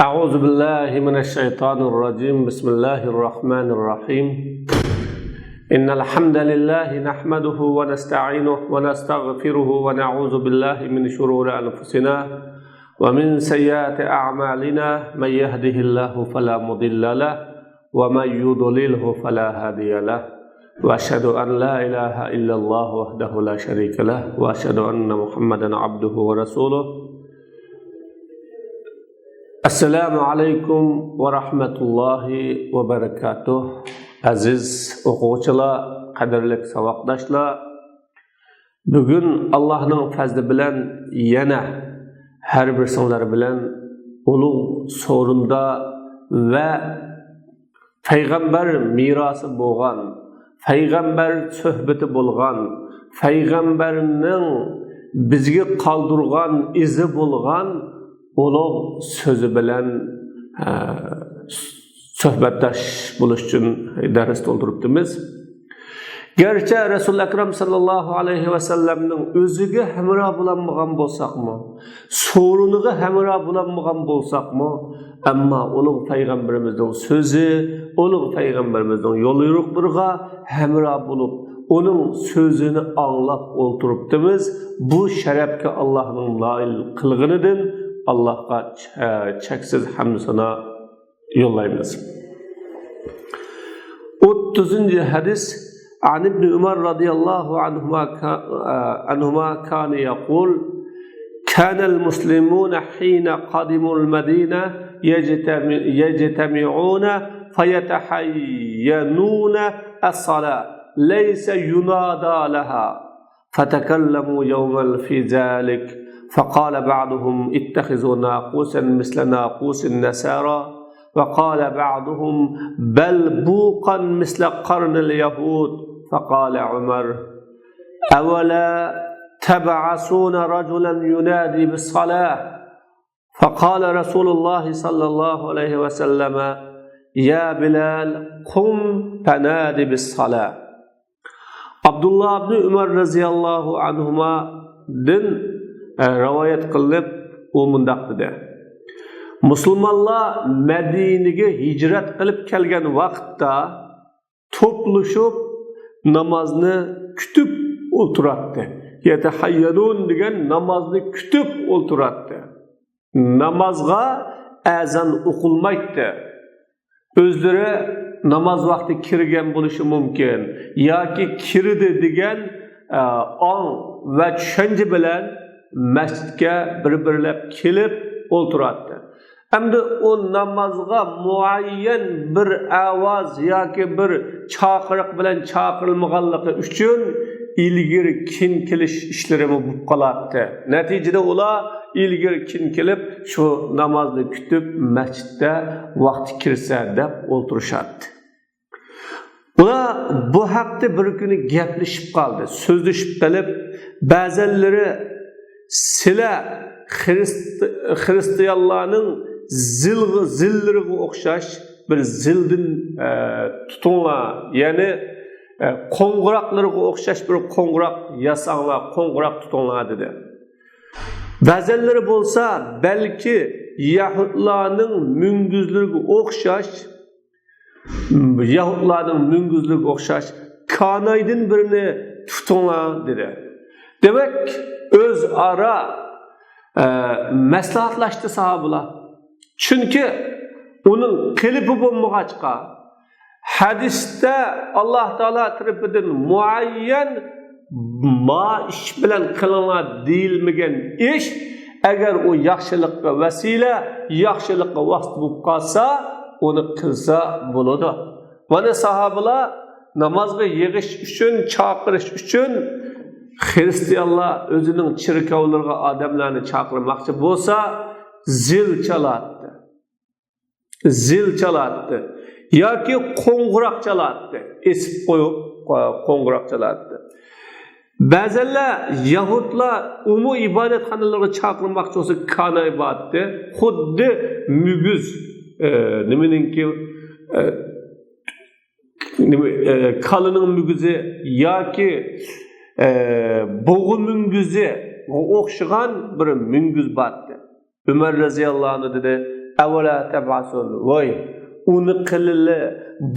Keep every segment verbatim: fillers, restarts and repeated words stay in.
أعوذ بالله من الشيطان الرجيم. بسم الله الرحمن الرحيم. إن الحمد لله نحمده ونستعينه ونستغفره ونعوذ بالله من شرور أنفسنا ومن سيئات أعمالنا. من يهده الله فلا مضل له ومن يضلله فلا هادي له. وأشهد أن لا إله إلا الله وحده لا شريك له وأشهد أن محمدا عبده ورسوله. ئەسسالامۇ ئەلەيكۇم ۋە رەھمەتۇللاھى ۋە بەرىكاتۇھ. ئەزىز ئوقۇغۇچىلار، قەدىرلىك ساۋاقداشلار، بۈگۈن ئاللاھنىڭ پەزلى بىلەن يەنە ھەر بىرسىڭلار بىلەن ئۇلۇغ سورۇندا ۋە پەيغەمبەر مىراسى بولغان، پەيغەمبەر سۆھبىتى بولغان، پەيغەمبەرنىڭ بىزگە قالدۇرغان ئىزى بولغان ئۇلۇغ سۆزى بىلەن، ئە، سۆھبەتداش بولۇش ئۈچۈن دەرستە ئولتۇرۇپتىمىز. گەرچە رەسۇل ئەكرەم ساللاللاھۇ ئەلەيھى ۋەسەللەمنىڭ ئۆزىگە ھەمراھ بولالمىغان بولساقمۇ، سورۇنىغا ھەمراھ بولالمىغان بولساقمۇ، ئەمما ئۇلۇغ پەيغەمبىرىمىزنىڭ سۆزى، ئۇلۇغ پەيغەمبىرىمىزنىڭ يوليورۇقلىرىغا ھەمراھ بولۇپ، ئۇنىڭ سۆزىنى ئاڭلاپ ئولتۇرۇپتىمىز. بۇ شەرەپكە ئاللاھنىڭ نائىل قىلغىنىدىن ئاللاھقا چە-، چەكسىز ھەمدۇ سانا يوللايمىز. ئوتتۇزىنچى ھەدىس. عن ابن عمر رضي الله عنهما كا-، عنهما كان يقول: كان المسلمون حين قدموا المدينة يجتمع-، يجتمعون فيتحينون الصلاة، ليس ينادى لها. فتكلموا يوما في ذلك، فقال بعضهم: اتخذوا ناقوسا مثل ناقوس النصارى، وقال بعضهم: بل بوقا مثل قرن اليهود. فقال عمر: أولا تبعثون رجلا ينادي بالصلاة؟ فقال رسول الله صلى الله عليه وسلم: يا بلال، قم فناد بالصلاة. ئابدۇللا ئىبنى ئۆمەر رەزىياللاھۇ ئەنھۇمادىن، ئە، رىۋايەت قىلىنىپ، ئۇ مۇنداق دېدى: مۇسۇلمانلار مەدىنىگە ھىجرەت قىلىپ كەلگەن ۋاقىتتا توپلىشىپ نامازنى كۈتۈپ ئولتۇراتتى. يەتەھەييەنۇن دېگەن نامازنى كۈتۈپ ئولتۇراتتى. نامازغا ئەزان ئوقۇلمايتتى. ئۆزلىرى ناماز ۋاقتى كىرگەن بولۇشى مۇمكىن ياكى كىردى دېگەن، ئە، ئاڭ ۋە چۈشەنچە بىلەن مەسچىتكە بىر-بىرلەپ كېلىپ ئولتۇراتتى. ئەمدى ئۇ نامازغا مۇئەييەن بىر ئاۋاز ياكى بىر چاقىرىق بىلەن چاقىرىلمىغانلىقى ئۈچۈن ئىلگىرى كېيىن كېلىش ئىشلىرىمۇ بولۇپ قالاتتى. نەتىجىدە ئۇلار ئىلگىرى كېيىن كېلىپ، شۇ نامازنى كۈتۈپ، مەسچىتتە ۋاقتى كىرسە دەپ ئولتۇرۇشاتتى. ئۇلار بۇ ھەقتە بىر كۈنى گەپلىشىپ قالدى. سۆزلىشىپ قېلىپ، بەزەنلىرى سىلە خىرىست-، خىرىستىيانلارنىڭ زىلغا-، زىللىرىغا ئوخشاش بىر زىلدىن، ئە، تۇتۇڭلار، يەنى، ئە، قوڭغۇراقلىرىغا ئوخشاش بىر قوڭغۇراق ياساڭلار، قوڭغۇراق تۇتۇڭلار، دېدى. بەزەنلىرى بولسا، بەلكى يەھۇدلارنىڭ مۈڭگۈزلىرىگە ئوخشاش، يەھۇدلارنىڭ مۈڭگۈزلىرىگە ئوخشاش كانايدىن بىرنى تۇتۇڭلار، دېدى. دېمەك، ئۆزئارا، ئە، مەسلىھەتلەشتى ساھابىلار. چۈنكى ئۇنىڭ قېلىپى بولمىغاچقا، ھەدىستە ئاللاھ تائالا تەرىپىدىن مۇئەييەن ما ئىش بىلەن قىلىڭلار دېيىلمىگەن ئىش، ئەگەر ئۇ ياخشىلىققا ۋەسىلە، ياخشىلىققا ۋاسىتە بولۇپ قالسا، ئۇنى قىلسا بولىدۇ. مانا ساھابىلار نامازغا يىغىش ئۈچۈن، چاقىرىش ئۈچۈن، خىرىستىيانلار ئۆزىنىڭ چېركاۋلىرىغا ئادەملەرنى چاقىرماقچى بولسا، زىل چالاتتى. زىل چالاتتى ياكى قوڭغۇراق چالاتتى. ئېسىپ قويۇپ، قوڭغۇراق چالاتتى. بەزەنلەر يەھۇدلار ئۇمۇ ئىبادەتخانىلىرىغا چاقىرماقچى بولسا، كانا ئىبادىتى خۇددى مۈگۈز، ئە، نېمىنىڭكى، ئە، نېمە، ئە، كالىنىڭ مۈگۈزى ياكى، ئە، بۇغا مۈڭگۈزىگە ئوخشىغان بىر مۈڭگۈز بارتتى. ئۆمەر رەزىياللاھۇ ئەنھۇ دېدى: ئەۋەلا تەبئەسۇن، ۋاي، ئۇنى قىلىلى،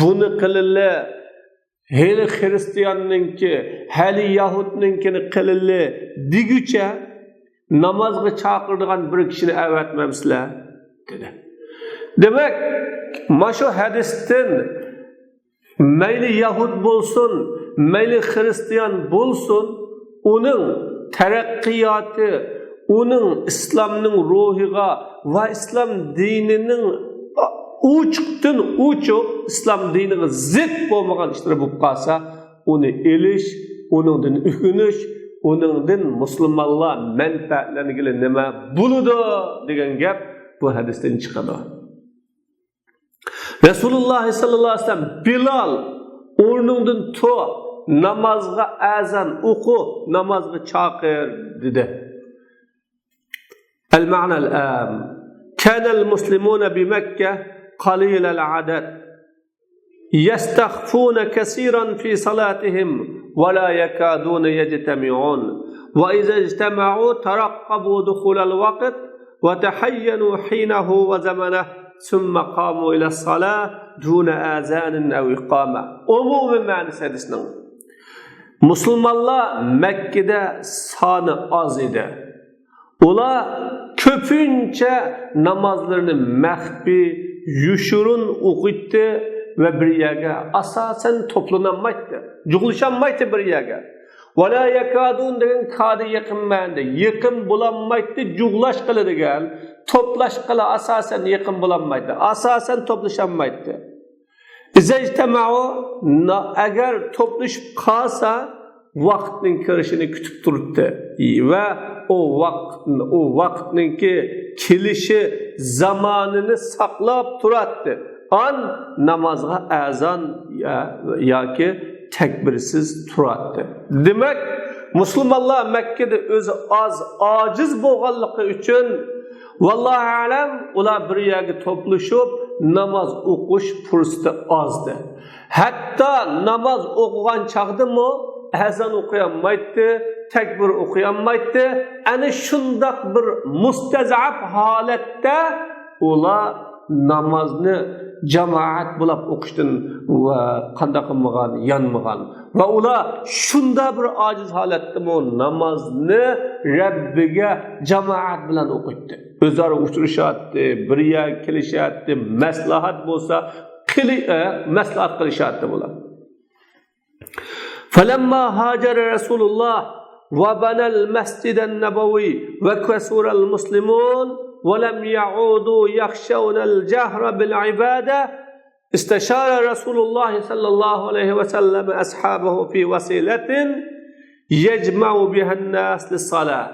بۇنى قىلىلى، ھېلى خىرىستىياننىڭكى، ھېلى يەھۇدنىڭكىنى قىلىلى دېگۈچە نامازغا چاقىرىدىغان بىر كىشىنى ئەۋەتمەمسىلەر؟ دېدى. دېمەك، مانا شۇ ھەدىستىن مەيلى يەھۇد بولسۇن، مەيلى خىرىستىيان بولسۇن، ئۇنىڭ تەرەققىياتى، ئۇنىڭ ئىسلامنىڭ روھىغا ۋە ئىسلام دىنىنىڭ ئوچۇقتىن ئوچۇق ئىسلام دىنىغا زىت بولمىغان ئىشلىرى بولۇپ قالسا، ئۇنى ئېلىش، ئۇنىڭدىن ئۆگىنىش، ئۇنىڭدىن مۇسۇلمانلار مەنپەئەتلەنگىلى نېمە بولىدۇ دېگەن گەپ بۇ ھەدىستىن چىقىدۇ. رەسۇلۇللاھ سەللەللاھۇ ئەلەيھى ۋەسەللەم، بىلال، ئورنۇڭدىن تۇر، نامازغا ئەزان ئوقۇ، نامازغا چاقىر، دېدى. المعنى العام. كان المسلمون بمكة قليل العدد، يستخفون كثيرا في صلاتهم ولا يكادون يجتمعون، وإذا اجتمعوا ترقبوا دخول الوقت وتحينوا حينه وزمنه ثم قاموا إلى الصلاة دون أذان أو إقامة. ئومۇمىي مەنىسى ھەدىسنىڭ، مۇسۇلمانلار مەككىدە سانى ئاز ئىدى. ئۇلار كۆپىنچە نامازلىرىنى مەخپىي، يوشۇرۇن ئوقۇيتتى ۋە بىر يەرگە ئاساسەن توپلىنالمايتتى، جۇغلىشالمايتتى بىر يەرگە. ۋەلا يەكادۇن دېگەن كادى يېقىن مەنىدە، يېقىن بولالمايتتى، جۇغلاشقىلى دېگەن، توپلاشقىلى ئاساسەن يېقىن بولالمايتتى، ئاساسەن توپلىشالمايتتى. ئىزەجتەمەئۇ، ئەگەر توپلىشىپ قالسا، ۋاقىتنىڭ كىرىشىنى كۈتۈپ تۇراتتى ۋە ئۇ ۋاقىت، ئۇ ۋاقىتنىڭكى كېلىشى زامانىنى ساقلاپ تۇراتتى. ئان نامازغا ئەزان يا-، ياكى تەكبىرسىز تۇراتتى. دېمەك، مۇسۇلمانلار مەككىدە ئۆزى ئاز، ئاجىز بولغانلىقى ئۈچۈن، ۋاللاھۇ ئەلەم، ئۇلار بىر يەرگە توپلىشىپ ناماز ئوقۇش پۇرسىتى ئازدى. ھەتتا ناماز ئوقۇغان چاغدىمۇ ئەزان ئوقۇيالمايتتى، تەكبىر ئوقۇيالمايتتى. ئەنە شۇنداق بىر مۇستەزئەپ ھالەتتە ئۇلار نامازنى جامائەت بولاپ ئوقۇشتىن ۋە قانداق قىلمىغان، يانمىغان. ۋە ئۇلار شۇنداق بىر ئاجىز ھالەتتىمۇ نامازنى رەببىگە جامائەت بىلەن ئوقۇيتتى. ئۆزئارا ئۇچرىشاتتى، بىر يەرگە كېلىشەتتى، مەسلىھەت بولسا قىلى-، ئە، مەسلىھەت قىلىشاتتى بۇلار. فلما هاجر رسول الله وبنى المسجد النبوي وكثر المسلمون ولم يعودوا يخشون الجهر بالعبادة، استشار رسول الله صلى الله عليه وسلم أصحابه في وسيلة يجمع بها الناس للصلاة.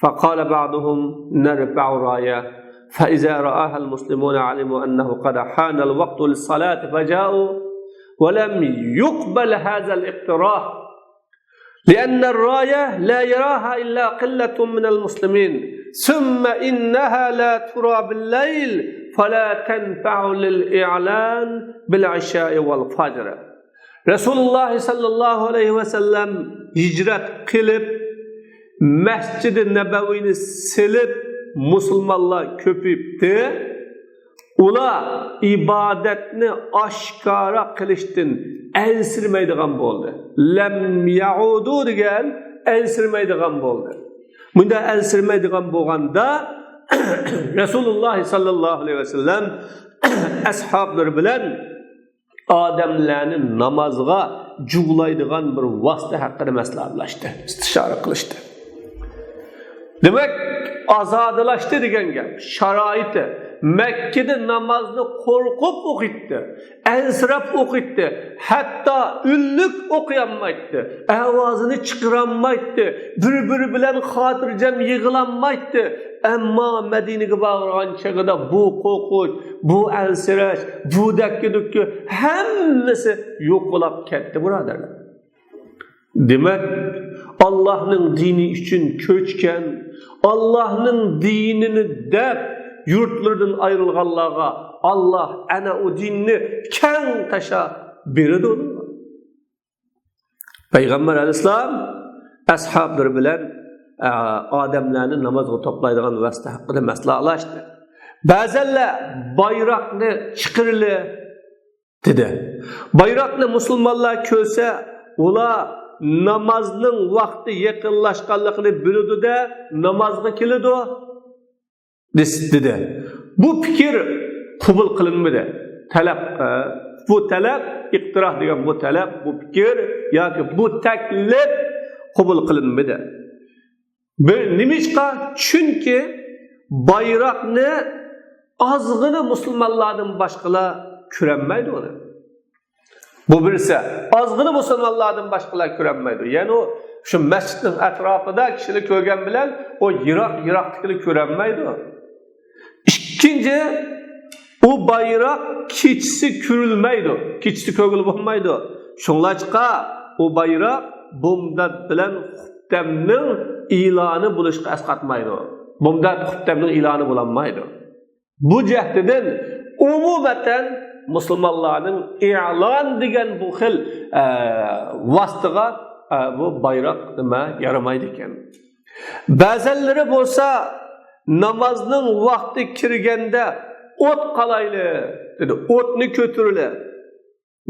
فقال بعضهم: نرفع راية، فإذا رآها المسلمون علموا أنه قد حان الوقت للصلاة فجاءوا، ولم يقبل هذا الاقتراح، لأن الراية لا يراها إلا قلة من المسلمين، ثم إنها لا ترى بالليل، فلا تنفع للإعلان بالعشاء والفجر. رەسۇلۇللاھ سەللەللاھۇ ئەلەيھى ۋەسەللەم ھىجرەت قىلىپ، مەسجىدى نەبەۋىنى سېلىپ، مۇسۇلمانلار كۆپىيىپتى. ئۇلار ئىبادەتنى ئاشكارا قىلىشتىن ئەنسىرىمەيدىغان بولدى. لەم يەئۇدۇ دېگەن ئەنسىرىمەيدىغان بولدى. مۇنداق ئەنسىرىمەيدىغان بولغاندا، رەسۇلۇللاھ سەللەللاھۇ ئەلەيھى ۋەسەللەم ئەسھابلىرى بىلەن ئادەملەرنى نامازغا جۇغلايدىغان بىر ۋاسىتە ھەققىدە مەسلىھەتلەشتى، ئىستىشارە قىلىشتى. دېمەك، ئازادىلاشتى دېگەن گەپ. شارائىتى، مەككىدە نامازنى قورقۇپ ئوقۇيتتى، ئەنسىرەپ ئوقۇيتتى، ھەتتا ئۈنلۈك ئوقۇيالمايتتى، ئاۋازىنى چىقىرالمايتتى، بىر-بىرى بىلەن خاتىرجەم يىغلالمايتتى. ئەمما مەدىنىگە بارغان چېغىدا بۇ قورقۇش، بۇ ئەنسىرەش، بۇ دەككە-دۈككە ھەممىسى يوقىلاپ كەتتى، بۇرادەرلەر. دېمەك، ئاللاھنىڭ دىنى ئۈچۈن كۆچكەن، ئاللاھنىڭ دىنىنى دەپ يۇرتلىرىدىن ئايرىلغانلارغا ئاللاھ ئەنە ئۇ دىننى كەڭ تاشا بېرىدۇ. پەيغەمبەر ئەلەيھىسسالام ئەسھابلىرى بىلەن، ئە، ئادەملەرنى نامازغا توپلايدىغان ۋاسىتە ھەققىدە مەسلىھەتلەشتى. بەزەنلەر بايراقنى چىقىرىلى دېدى. بايراقنى مۇسۇلمانلار كۆرسە، ئۇلار نامازنىڭ ۋاقتى يېقىنلاشقانلىقىنى بىلىدۇ-دە، نامازغا كېلىدۇ، دېدى. بۇ پىكىر قوبۇل قىلىنمىدى. تەلەپ، ئە، بۇ تەلەپ، ئىقتىراھ دېگەن بۇ تەلەپ، بۇ پىكىر ياكى بۇ تەكلىپ قوبۇل قىلىنمىدى. بىر، نېمىشقا؟ چۈنكى بايراقنى ئازغىنە مۇسۇلمانلاردىن باشقىلار كۆرەلمەيدۇ ئۇنى. بۇ بىرسى، ئازغىنە مۇسۇلمانلاردىن باشقىلار كۆرەلمەيدۇ. يەنى ئۇ شۇ مەسچىتنىڭ ئەتراپىدا كىشىلەر كۆرگەن بىلەن ئۇ يىراق-يىراقتىكىلەر كۆرەلمەيدۇ. ئىككىنچى، ئۇ بايراق كېچىسى كۆرۈلمەيدۇ. كېچىسى كۆرگىلى بولمايدۇ. شۇڭلاشقا ئۇ بايراق بومدات بىلەن خۇپتەمنىڭ ئېلانى بولۇشقا ئەسقاتمايدۇ. بومدات خۇپتەمنىڭ ئېلانى بولالمايدۇ. بۇ جەھەتتىن ئومۇمەن مۇسۇلمانلارنىڭ ئېلان دېگەن بۇ خىل، ئە، ۋاسىتىغا، ئە، بۇ بايراق نېمە يارىمايدىكەن. بەزەنلىرى بولسا نامازنىڭ ۋاقتى كىرگەندە ئوت قالايلى دېدى، ئوتنى كۆتۈرىلى.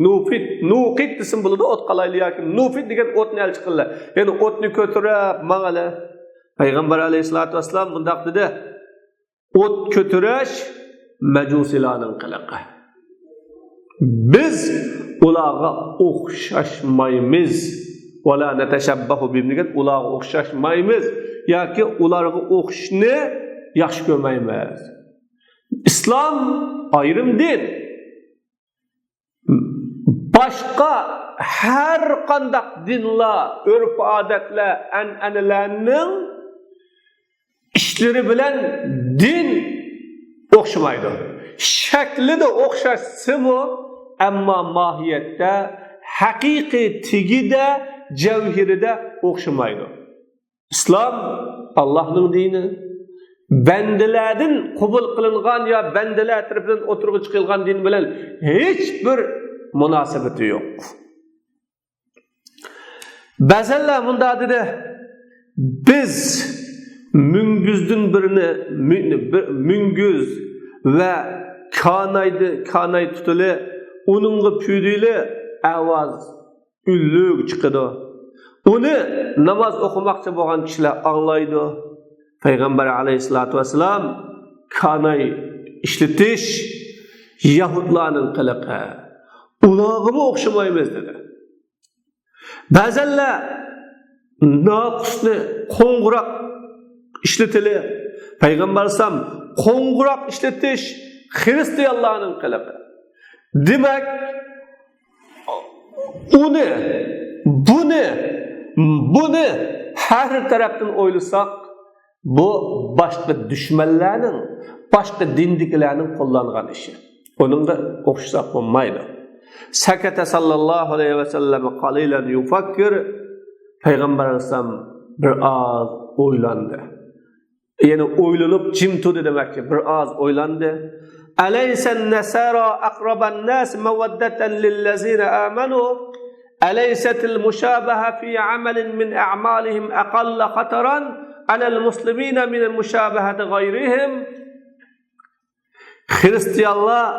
نۇفىت، نۇقىت دېسىمۇ بولىدۇ، ئوت قالايلى ياكى نۇفىت دېگەن ئوتنى ئەلچى قىلىلى. يەنى ئوتنى كۆتۈرۈپ ماڭىلى. پەيغەمبەر ئەلەيھىسسالاتۇ ۋەسسالام مۇنداق دېدى، ئوت كۆتۈرۈش مەجۇسىيلارنىڭ قىلىقى. بىز ئۇلارغا ئوخشاشمايمىز. ۋەلا نەتەشەببەھۇ بىھىم دېگەن ئۇلارغا ئوخشاشمايمىز ياكى ئۇلارغا ئوخشىشىشنى ياخشى كۆرمەيمىز. ئىسلام ئايرىم دىن. باشقا ھەر قانداق دىنلار، ئۆرپ-ئادەتلەر، ئەنئەنىلەرنىڭ ئىشلىرى بىلەن دىن ئوخشىمايدۇ. شەكلىدە ئوخشاشسىمۇ، ئەمما ماھىيەتتە، ھەقىقىي تېگىدە، جەۋھىرىدە ئوخشىمايدۇ. ئىسلام ئاللاھنىڭ دىنى. بەندىلەردىن قوبۇل قىلىنغان يا بەندىلەر تەرىپىدىن ئوتتۇرىغا چىقىرىلغان دىن بىلەن ھېچبىر مۇناسىۋىتى يوق. بەزەنلەر مۇنداق دېدى، بىز مۈڭگۈزدىن بىرنى، مۈ-، بىر، مۈڭگۈز ۋە كانايدى، كاناي تۇتۇلى، ئۇنىڭغا پۈدۈيلى ئاۋاز ئۈنلۈك چىقىدۇ. ئۇنى ناماز ئوقۇماقچى بولغان كىشىلەر ئاڭلايدۇ. پەيغەمبەر ئەلەيھىسسالاتۇ ۋەسسالام كاناي ئىشلىتىش يەھۇدلارنىڭ قىلىقى. ئۇلارغىمۇ ئوخشىمايمىز دېدى. بەزەنلەر ناقۇسنى، قوڭغۇراق ئىشلىتىلى. پەيغەمبەر ئەلەيھىسسالام قوڭغۇراق ئىشلىتىش خىرىستىيانلارنىڭ قىلىقى. دېمەك، ئۇنى، بۇنى، بۇنى ھەر تەرەپتىن ئويلىساق، بۇ باشقا دۈشمەنلەرنىڭ، باشقا دىندىكىلەرنىڭ قوللانغان ئىشى. ئۇنىڭغا ئوخشىساق بولمايدۇ. سەكەتە ساللاللاھۇ ئەلەيھى ۋەسەللەم قەلىلەن يۇفەككىر. پەيغەمبەر ئەلەيھىسسالام بىر ئاز ئويلاندى. يەنى ئويلىنىپ جىم تۇردى دېمەكچى، بىر ئاز ئويلاندى. أليس النصارى أقرب الناس مودة للذين آمنوا؟ أليست المشابهة في عمل من أعمالهم أقل خطرا على المسلمين من مشابهة غيرهم؟ خىرىستىيانلار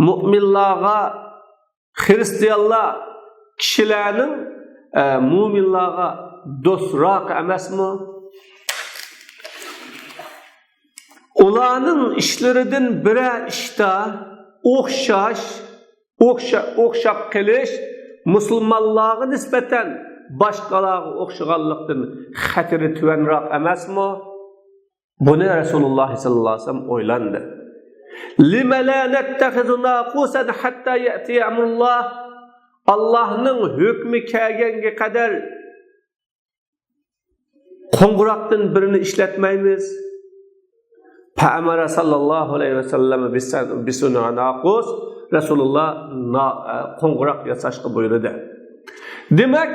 مۇئمىنلارغا، خىرىستىيانلار كىشىلەرنىڭ، ئە، مۇئمىنلارغا دوستراق ئەمەسمۇ؟ ئۇلارنىڭ ئىشلىرىدىن بىرەر ئىشتا ئوخشاش، ئوخشا-، ئوخشاپ قېلىش مۇسۇلمانلارغا نىسبەتەن باشقىلارغا ئوخشىغانلىقتىن خەتىرى تۆۋەنراق ئەمەسمۇ؟ بۇنى رەسۇلۇللاھ سەللەللاھۇ ئەلەيھى ۋەسەللەم ئويلاندى. لم لا نتخذ ناقوسا حتى يأتي أمر الله؟ ئاللاھنىڭ ھۆكمى كەلگەنگە قەدەر قوڭغۇراقتىن بىرىنى ئىشلەتمەيمىز. فأمر صلى الله عليه وسلم بصنع ناقوس. رەسۇلۇللاھ نا-، قوڭغۇراق ياساشقا بۇيرۇدى. دېمەك،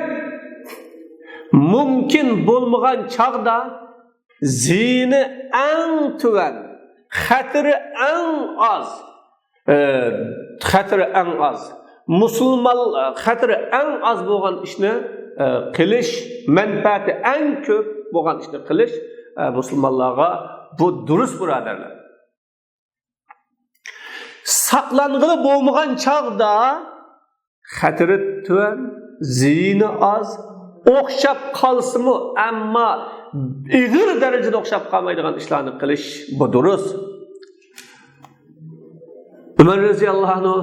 مۇمكىن بولمىغان چاغدا زىيىنى ئەڭ تۆۋەن، خەتىرى ئەڭ ئاز، ئە، خەتىرى ئەڭ ئاز، مۇسۇلمان، ئە، خەتىرى ئەڭ ئاز بولغان ئىشنى، ئە، قىلىش، مەنپەئەتى ئەڭ كۆپ بولغان ئىشنى قىلىش، ئە، مۇسۇلمانلارغا بۇ دۇرۇس، بۇرادەرلەر. ساقلانغىلى بولمىغان چاغدا خەتىرى تۆۋەن، زىيىنى ئاز، ئوخشاپ قالسىمۇ، ئەمما ئېغىر دەرىجىدە ئوخشاپ قالمايدىغان ئىشلارنى قىلىش، بۇ دۇرۇس. ئۆمەر رەزىياللاھۇ ئەنھۇ،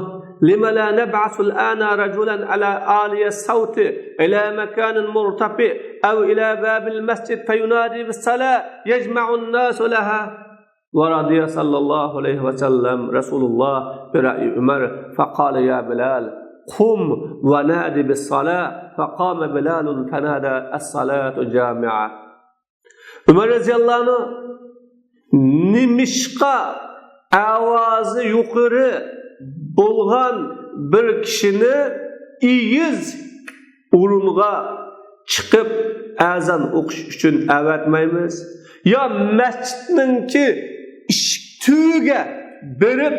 لم لا نبعث الآن رجلا على عالي الصوت إلى مكان مرتفع أو إلى باب المسجد فينادي بالصلاة يجمع الناس لها. ورضي صلى الله عليه وسلم رسول الله برأي عمر فقال يا بلال قم وناد بالصلاة فقام بلال فنادى الصلاة جامعة. ئۆمەر رەزىياللاھۇ ئەنھۇ نېمىشقا ئاۋازى يۇقىرى بولغان بىر كىشىنى ئېگىز ئورۇنغا چىقىپ ئەزان ئوقۇش ئۈچۈن ئەۋەتمەيمىز؟ يا مەسچىتنىڭكى ئىشىك تۈۋىگە بېرىپ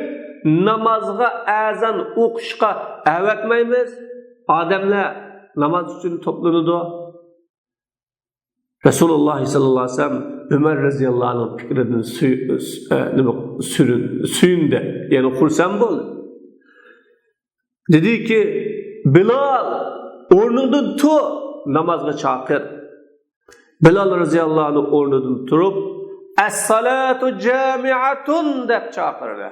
نامازغا ئەزان ئوقۇشقا ئەۋەتمەيمىز؟ ئادەملەر ناماز ئۈچۈن توپلىنىدۇ. رەسۇلۇللاھ سەللەللاھۇ ئەلەيھى ۋەسەللەم ئۆمەر رەزىياللاھۇ ئەنھۇنىڭ پىكرىدىن سۆي-، ئە، نېمە، سۈرۈن-، سۆيۈندى. يەنى خۇرسەن بولدى. دېدىكى، بىلال، ئورنۇڭدىن تۇر، نامازغا چاقىر. بىلال رەزىياللاھۇ ئەنھۇ ئورنىدىن تۇرۇپ، ئەسسالاتۇ جامىئەتۇن دەپ چاقىردى.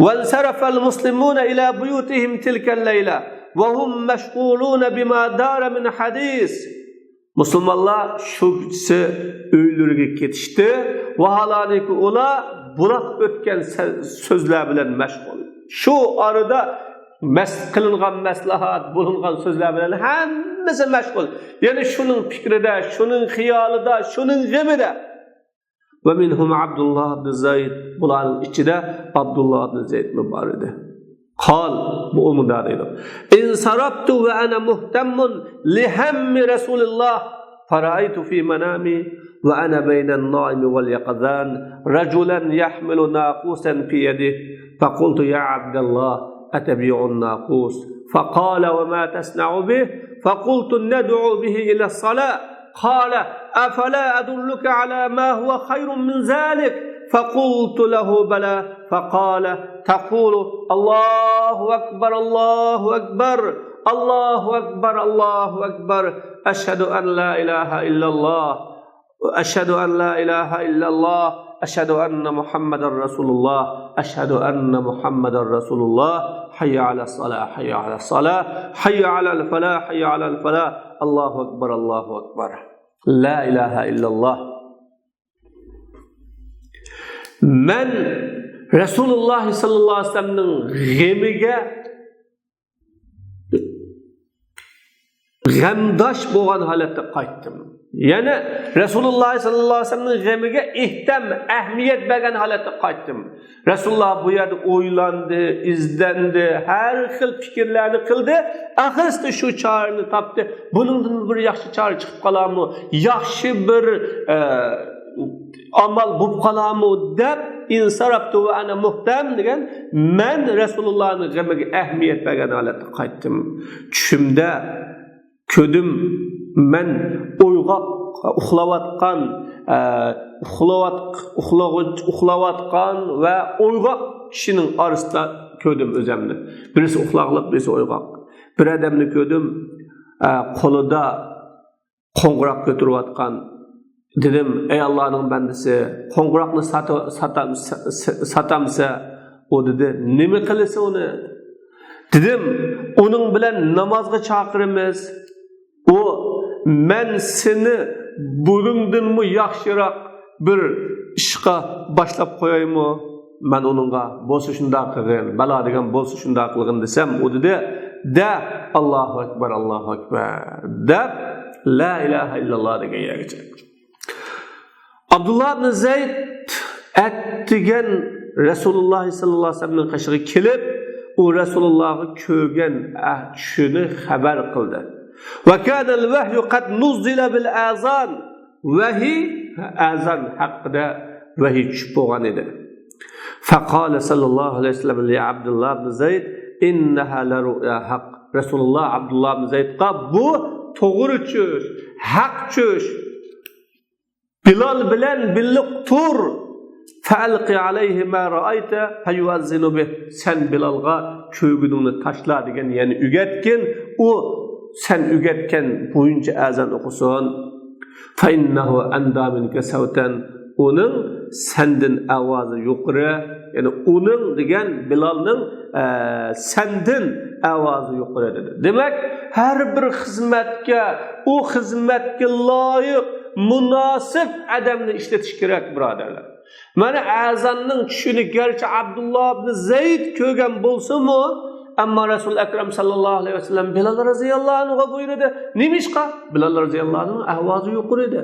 وانصرف المسلمون إلى بيوتهم تلك الليلة وهم مشغولون بما دار من حديث. مۇسۇلمانلار شۇ كېچىسى ئۆيلىرىگە كېتىشتى. ۋاھالەنكى، ئۇلار بولاپ ئۆتكەن سە-، سۆزلەر بىلەن مەشغۇل. شۇ ئارىدا مەس-، قىلىنغان مەسلىھەت، بولۇنغان سۆزلەر بىلەن ھەممىسى مەشغۇل. يەنى شۇنىڭ پىكرىدە، شۇنىڭ خىيالىدا، شۇنىڭ غېمىدە. ومنهم عبد الله بن زيد، بۇلارنىڭ ئىچىدە ئابدۇللا ئىبن زەيدمۇ بار ئىدى. قال، بۇ مۇنداق دەيدۇ: انصرفت وأنا مهتم لهم رسول الله، فرأيت في منامي وأنا بين النائم واليقظان رجلا يحمل ناقوسا في يده، فقلت يا عبد الله أتبيع الناقوس؟ فقال وما تصنع به؟ فقلت ندعو به إلى الصلاة. قال أفلا أدلك على ما هو خير من ذلك؟ فقلت له بلى. فقال تقول الله أكبر الله أكبر الله أكبر الله أكبر، أشهد أن لا إله إلا الله، أشهد أن لا إله إلا الله، أشهد أن محمدا رسول الله، أشهد أن محمدا رسول الله، حي على الصلاة، حي على الصلاة، حي على الفلاح، حي على الفلاح، الله أكبر، الله أكبر. لا إله إلا الله. مەن رەسۇلۇللاھ سەللەللاھۇ ئەلەيھى ۋەسەللەمنىڭ غېمىگە غەمداش بولغان ھالەتتە قايتتىم. يەنى رەسۇلۇللاھ سەللەللاھۇ ئەلەيھى ۋەسەللەمنىڭ غېمىگە ئېھتام، ئەھمىيەت بەرگەن ھالەتتە قايتتىم. رەسۇلۇللاھ بۇ يەردە ئويلاندى، ئىزدەندى، ھەر خىل پىكىرلەرنى قىلدى. ئاخىرسىدا شۇ چارىنى تاپتى. بۇنىڭدىن بىر ياخشى چارە چىقىپ قالارمۇ؟ ياخشى بىر، ئە، ئامال بولۇپ قالارمۇ دەپ، انصرفت وأنا مهتم دېگەن، مەن رەسۇلۇللاھنىڭ غېمىگە ئەھمىيەت بەرگەن ھالەتتە قايتتىم. چۈشۈمدە كۆردۈم، مەن ئويغاق ئۇخلاۋاتقان، ئە، ئۇخلاۋات-، ئۇخلاغۇچ-، ئۇخلاۋاتقان ۋە ئويغاق كىشىنىڭ ئارىسىدا كۆردۈم ئۆزۈمنى. بىرسى ئۇخلاغلىق، بىرسى ئويغاق. بىر ئادەمنى كۆردۈم، ئە، قولىدا قوڭغۇراق كۆتۈرۈۋاتقان. دېدىم، ئەي ئاللانىڭ بەندىسى، قوڭغۇراقنى ساتا-، ساتام-، سا-، سا-، ساتامسە؟ ئۇ دېدى، نېمە قىلىسەن ئۇنى؟ دېدىم، ئۇنىڭ بىلەن نامازغا چاقىرىمىز. ئۇ، مەن سېنى بۇنىڭدىنمۇ ياخشىراق بىر ئىشقا باشلاپ قويايمۇ؟ مەن ئۇنىڭغا، بولسا شۇنداق قىلغىن، بالا دېگەن، بولسا شۇنداق قىلغىن دېسەم، ئۇ دېدى، دە، ئاللاھۇ ئەكبەر، ئاللاھۇ ئەكبەر دەپ، لا ئىلاھە ئىللاللا دېگەن يەرگىچە. ئابدۇللا ئىبن زەيد ئەتىگەن رەسۇلۇللا سەللەللاھۇ ئەلەيھى ۋەسەللەمنىڭ قېشىغا كېلىپ، ئۇ رەسۇلۇللاغا كۆرگەن، ئە، چۈشىنى خەۋەر قىلدى. وكان الوحي قد نزل بالآذان. ۋەھىي، ئەزان ھەققىدە ۋەھىي چۈشۈپ بولغان ئىدى. فقال صلى الله عليه وسلم لعبد الله بن زيد إنها لرؤيا حق. رەسۇلۇللا ئابدۇللا ئىبن زەيدقا، بۇ توغرا چۈش، ھەق چۈش. بىلال بىلەن بىللە تۇر. فألق عليه ما رأيت فيؤذن به. سەن بىلالغا كۆرگىنىڭنى تاشلا دېگەن، يەنى ئۆگەتكىن، ئۇ سەن ئۆگەتكەن بويىچە ئەزان ئوقۇسۇن. فإنه أندى منك صوتا. ئۇنىڭ سەندىن ئاۋازى يۇقىرى، يەنى ئۇنىڭ دېگەن بىلالنىڭ، ئە، سەندىن ئاۋازى يۇقىرى دېدى. دېمەك، ھەر بىر خىزمەتكە، ئۇ خىزمەتكە لايىق، مۇناسىپ ئادەمنى ئىشلىتىش كېرەك، بۇرادەرلەر. مانا ئەزاننىڭ چۈشىنى گەرچە ئابدۇللا ئىبنى زەيد كۆرگەن بولسىمۇ، ئەمما رەسۇل ئەكرەم ساللاللاھۇ ئەلەيھى ۋەسەللەم بىلال رەزىياللاھۇ ئەنھۇغا بۇيرۇدى. نېمىشقا؟ بىلال رەزىياللاھۇ ئەنھۇنىڭ ئاۋازى يۇقىرى ئىدى.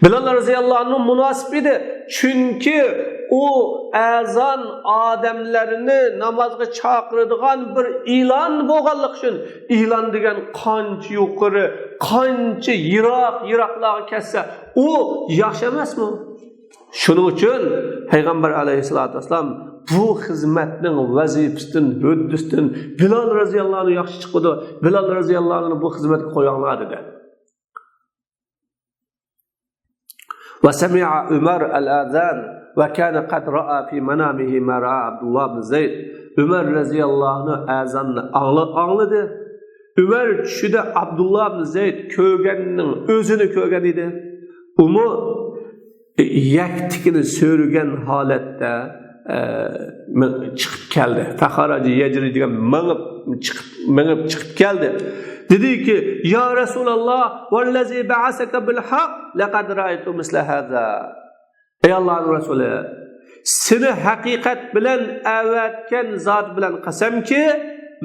بىلال رەزىياللاھۇ ئەنھۇ مۇناسىپ ئىدى. چۈنكى ئۇ ئەزان ئادەملەرنى نامازغا چاقىرىدىغان بىر ئىلان بولغانلىقى ئۈچۈن، ئىلان دېگەن قانچە يۇقىرى، قانچە يىراق، يىراقلارغا كەتسە، ئۇ ياخشى ئەمەسمۇ؟ شۇنىڭ ئۈچۈن پەيغەمبەر ئەلەيھىسسالاتۇ ۋەسسالام بۇ خىزمەتنىڭ ۋەزىپىسىدىن، ھۆددىسىدىن بىلال رەزىياللاھۇ ئەنھۇ ياخشى چىقىدۇ، بىلال رەزىياللاھۇ ئەنھۇنى بۇ خىزمەتكە قويۇڭلار دېدى. وسمع عمر الأذان وكان قد رأى في منامه ما رأى عبد الله بن زيد. ئۆمەر رەزىياللاھۇ ئەنھۇ ئەزاننى ئاڭلا-، ئاڭلىدى. ئۆمەر چۈشىدە ئابدۇللا ئىبن زەيد كۆرگەننىڭ ئۆزىنى كۆرگەن ئىدى. ئۇمۇ يەكتىكىنى سۆرىگەن ھالەتتە، ئە، مېڭ-، چىقىپ كەلدى. فخرج يجري دېگەن مېڭىپ چىقىپ، مېڭىپ چىقىپ كەلدى. دېدىكى، يا رەسۇلاللا، والذي بعثك بالحق لقد رأيت مثل هذا. ئەي ئاللانىڭ رەسۇلى، سېنى ھەقىقەت بىلەن ئەۋەتكەن زات بىلەن قەسەمكى،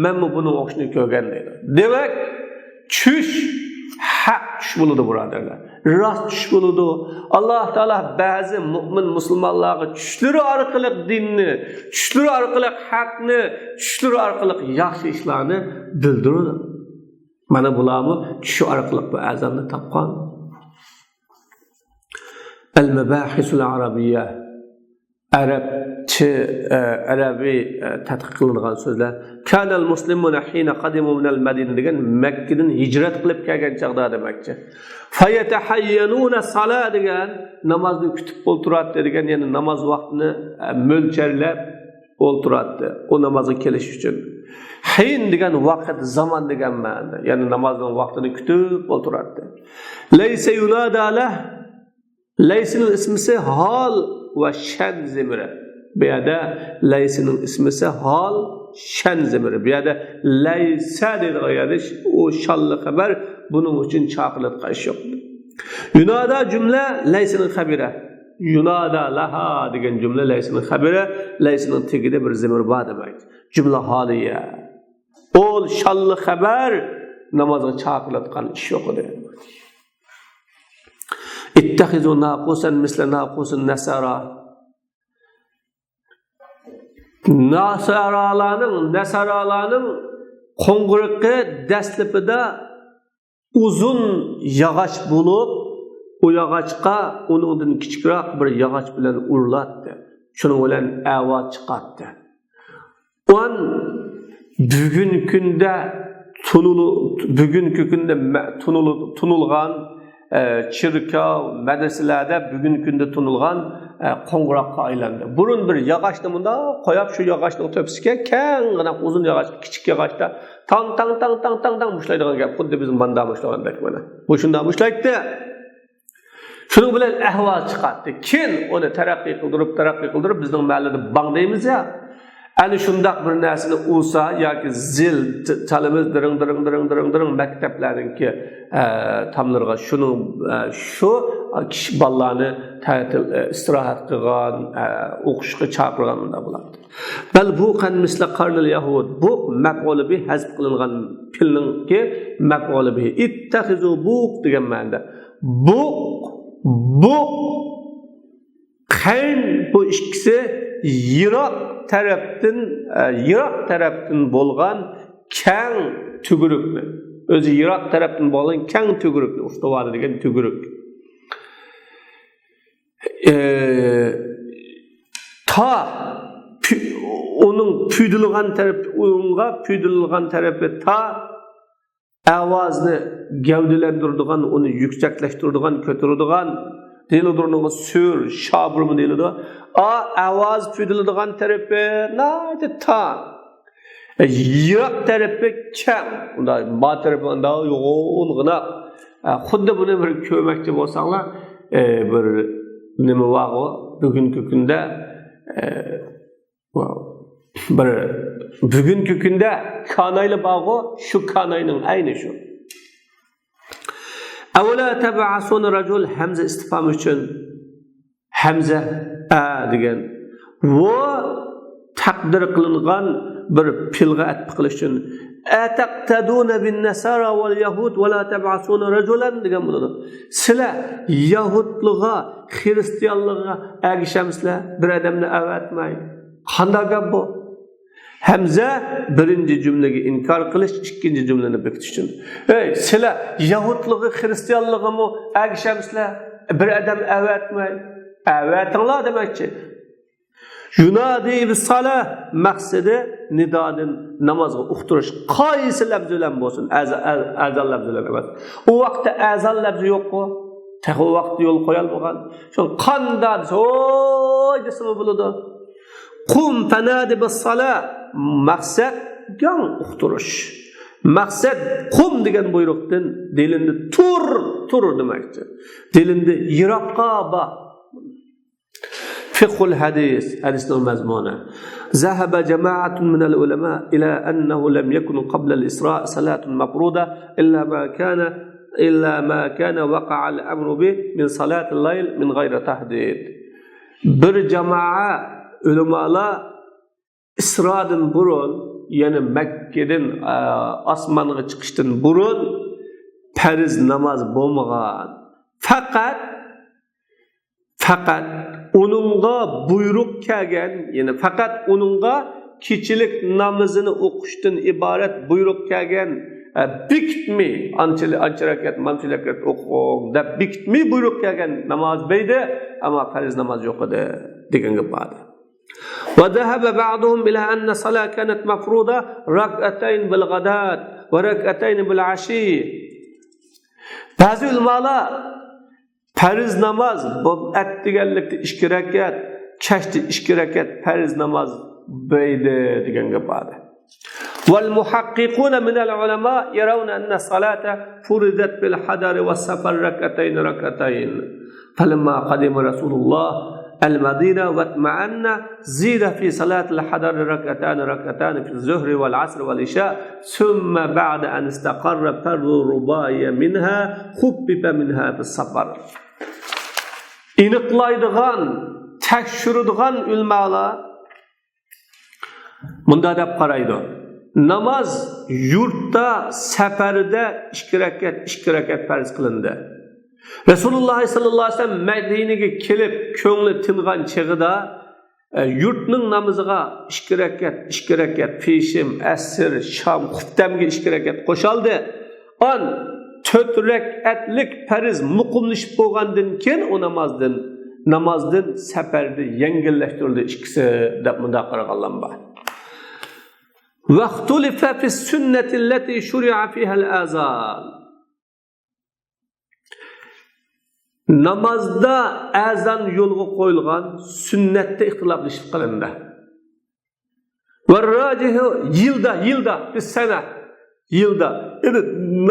مەنمۇ بۇنىڭ ئوخشىشىنى كۆرگەن دەيدۇ. دېمەك، چۈش ھەق چۈش بولىدۇ، بۇرادەرلەر. راست چۈش بولىدۇ. ئاللا تائالا بەزى مۇئمىن مۇسۇلمانلارغا چۈشلىرى ئارقىلىق دىننى، چۈشلىرى ئارقىلىق ھەقنى، چۈشلىرى ئارقىلىق ياخشى ئىشلارنى بىلدۈرىدۇ. مانا بۇلارمۇ چۈش ئارقىلىق بۇ ئەزاننى تاپقان. المباحث العربية. ئەرەبچە، ئە، ئەرەبىي، ئە، تەتقىق قىلىنغان سۆزلەر. كان المسلمون حين قدموا من المدينة دېگەن مەككىدىن ھىجرەت قىلىپ كەلگەن چاغدا دېمەكچى. فيتحينون الصلاة دېگەن نامازنى كۈتۈپ ئولتۇراتتى دېگەن، يەنى ناماز ۋاقتىنى، ئە، مۆلچەرلەپ ئولتۇراتتى ئۇ نامازغا كېلىش ئۈچۈن. ھىن دېگەن ۋاقىت، زامان دېگەن مەنىدە. يەنى نامازنىڭ ۋاقتىنى كۈتۈپ ئولتۇراتتى. ليس ينادى له. ليسنىڭ ئىسمىسى ھال ۋە شەن زېمىرى. بۇ يەردە ليسنىڭ ئىسمىسى ھال، شەن زېمىرى. بۇ يەردە ليس دەيدىغان يەردە ئۇ شانلىق خەۋەر، بۇنىڭ ئۈچۈن چاقىرىلىدىغان ئىش يوق. ينادى جۈملە ليسنىڭ خەۋىرى. ينادى لها دېگەن جۈملە ليسنىڭ خەۋىرى، ليسنىڭ تېگىدە بىر زېمىر بار دېمەك. جۈملە ھالىيە. ئۇ شانلىق خەۋەر، نامازغا چاقىرىلىدىغان ئىش يوق ئىدى. اتخذوا ناقوسا مثل ناقوس النصارى. ناسارالارنىڭ، ناسارالارنىڭ قوڭغۇرىقى دەسلىپىدە ئۇزۇن ياغاچ بولۇپ، ئۇ ياغاچقا ئۇنىڭدىن كىچىكرەك بىر ياغاچ بىلەن ئۇرۇلاتتى. شۇنىڭ بىلەن ئاۋاز چىقاتتى. ئۇن بۈگۈنكى كۈندە تونۇلۇ-، بۈگۈنكى كۈندە مە-، تونۇلۇ-، تونۇلغان، ئە، چېركاۋ، مەدرىسىلەردە بۈگۈنكى كۈندە تونۇلغان، ئە، قوڭغۇراققا ئايلاندى. بۇرۇن بىر ياغاچنى مۇنداق قويۇپ، شۇ ياغاچنىڭ تۆپىسىگە كەڭگىنە ئۇزۇن ياغاچ، كىچىك ياغاچتا تاڭ، تاڭ، تاڭ، تاڭ، تاڭ، تاڭ مۇشتلايدىغان گەپ. خۇددى بىز ماندا مۇشتلىغاندەك مانا. مۇشۇنداق مۇشتلايتتى. شۇنىڭ بىلەن ئەھۋال چىقاتتى. كېيىن ئۇنى تەرەققىي قىلدۇرۇپ، تەرەققىي قىلدۇرۇپ، بىزنىڭ مەھەللىدە باڭ دەيمىز يا. ئەنە شۇنداق بىر نەرسىنى ئۇرسا ياكى زىل چ-، چالىمىز، دىرىڭ، دىرىڭ، دىرىڭ، دىرىڭ، دىرىڭ، مەكتەپلەرنىڭكى، ئە، تاملىرىغا شۇنىڭ، ئە، شۇ كىشى بالىلارنى تەتىل، ئە، ئىستىراھەت قىلغان، ئە، ئوقۇشقا چاقىرغان مۇنداق بولاتتى. بل بوقا مثل قرن اليهود. بوق مەپئۇلى بىھ ھەزپ قىلىنغان پېئىلنىڭكى مەپئۇلى بىھ. اتخذوا بوق دېگەن مەنىدە. بوق، بوق، قەرن بۇ ئىككىسى يىراق تەرەپتىن، ئە، يىراق تەرەپتىن بولغان كەڭ تۈگۈرۈكنى. ئۆزى يىراق تەرەپتىن بولغان كەڭ تۈگۈرۈكنى، ئۇستۇۋانە دېگەن تۈگۈرۈك. ئى، تا، پۈ-، ئۇنىڭ پۈيدۈلىغان تەرەپ، ئۇنىڭغا پۈيدۈلىغان تەرىپى تا، ئاۋازنى گەۋدىلەندۈرىدىغان، ئۇنى يۈكسەكلەشتۈرىدىغان، كۆتۈرىدىغان، دېيىلىدۇ، ئۇنىڭغا سۈر، شابۇرما دېيىلىدۇ. ئا، ئاۋاز پۈدۈلىدىغان تەرىپى ناھايىتى تار. يىراق تەرىپى كەڭ. ئۇنداق ما تەرىپى ئۇنداق يوغانغىنا. ئە، خۇددى بۇنى بىر كۆرمەكچى بولساڭلار، ئە، بىر نېمە بارغۇ، بۈگۈنكى كۈندە، ئە، بىر بۈگۈنكى كۈندە كانايلا بارغۇ، شۇ كاناينىڭ ئەينى شۇ. ئەۋلا تەبئەسۇنە رەجۇل، ھەمزە ئىستىپھام ئۈچۈن. ھەمزە، ئە دېگەن. ۋۇ تەقدىر قىلىنغان بىر پېئىلغا ئەتپە قىلىش ئۈچۈن. ئەتەقتەدۇنە بىن نەسارا ۋەل يەھۇد ۋەلا تەبئەسۇنە رەجۇلەن دېگەن بولىدۇ. سىلەر يەھۇدلىغا، خىرىستىيانلىغا ئەگىشەمسىلەر، بىر ئادەمنى ئەۋەتمەي. قانداق گەپ بۇ؟ ھەمزە بىرىنچى جۈملىگە ئىنكار قىلىش، ئىككىنچى جۈملىنى بېكىتىش ئۈچۈن. ئەي، سىلەر يەھۇدلىقى، خىرىستىيانلىقىمۇ ئەگىشەمسىلەر؟ بىر ئادەم ئەۋەتمەي. ئەۋەتىڭلار دېمەكچى. يۇنادى بىسسالە، مەقسىتى نىدادىن نامازغا ئۇقتۇرۇش. قايسى لەپزى بىلەن بولسۇن، ئەز-، ئەز-، ئەزان لەپزى بىلەن ئەمەس. ئۇ ۋاقىتتا ئەزان لەپزى يوققۇ؟ تېخى ئۇ ۋاقىتتا يول قويالمىغان. شۇ قانداق دېسە، ھوي دېسىمۇ بولىدۇ. قۇم فەنادى بىسسالە. مەقسەت گاڭ ئۇقتۇرۇش. مەقسەت قۇم دېگەن بۇيرۇقتىن دېلىندى تۇر، تۇر دېمەكچى. دېلىندى يىراققا بار. فىقھۇل ھەدىس، ھەدىسنىڭ مەزمۇنى. ذهب جماعة من العلماء إلى أنه لم يكن قبل الإسراء صلاة مفروضة إلا ما كان، إلا ما كان وقع الأمر به من صلاة الليل من غير تحديد. بىر جامائە ئۆلىمالار ئىسرادىن بۇرۇن، يەنى مەككىدىن، ئە، ئاسمانغا چىقىشتىن بۇرۇن پەرز ناماز بولمىغان. پەقەت، پەقەت ئۇنىڭغا بۇيرۇق كەلگەن، يەنى پەقەت ئۇنىڭغا كېچىلىك نامىزىنى ئوقۇشتىن ئىبارەت بۇيرۇق كەلگەن، ئە، بېكىتمەي، ئانچە، ئانچە رەكەت، مانچە رەكەت ئوقۇڭ دەپ بېكىتمەي بۇيرۇق كەلگەن ناماز بەيدى، ئەمما پەرز ناماز يوق ئىدى دېگەن گەپ بار ئىدى. وذهب بعضهم إلى أن الصلاة كانت مفروضة ركعتين بالغداة وركعتين بالعشي. بەزى ئۆلىمالار پەرز ناماز، بۇ ئەتىگەنلىكتە ئىككى رەكەت، كەچتە ئىككى رەكەت پەرز ناماز بەيدى دېگەن گەپ بار ئىدى. والمحققون من العلماء يرون أن الصلاة فرضت في الحضر والسفر ركعتين ركعتين. فلما قدم رسول الله المدينة واطمأن زيد في صلاة الحضر ركعتان ركعتان في الظهر والعصر والعشاء، ثم بعد أن استقر فرض الرباعية منها خفف منها في السفر. ئېنىقلايدىغان، تەكشۈرىدىغان ئۆلىمالار مۇنداق دەپ قارايدۇ. ناماز يۇرتتا، سەپەردە ئىككى رەكەت، ئىككى رەكەت پەرز قىلىندى. رەسۇلۇللاھ سەللەللاھۇ ئەلەيھى ۋەسەللەم مەدىنىگە كېلىپ، كۆڭلى تىنغان چېغىدا، ئە، يۇرتنىڭ نامىزىغا ئىككى رەكەت، ئىككى رەكەت، پېشىم، ئەسىر، شام، خۇپتەمگە ئىككى رەكەت قوشالدى. ئان تۆت رەكەتلىك پەرز مۇقىملىشىپ بولغاندىن كېيىن ئۇ نامازدىن، نامازدىن سەپەردە يەڭگىللەشتۈرۈلدى ئىككىسى دەپ مۇنداق قارىغانلار بار. واختلف في السنة التي شرع فيها الأذان. نامازدا ئەزان يولغا قويۇلغان سۈننەتتە ئىختىلاپلىشىپ قىلىندى. والراجح يىلدا، يىلدا، في السنة، يىلدا. ئەمدى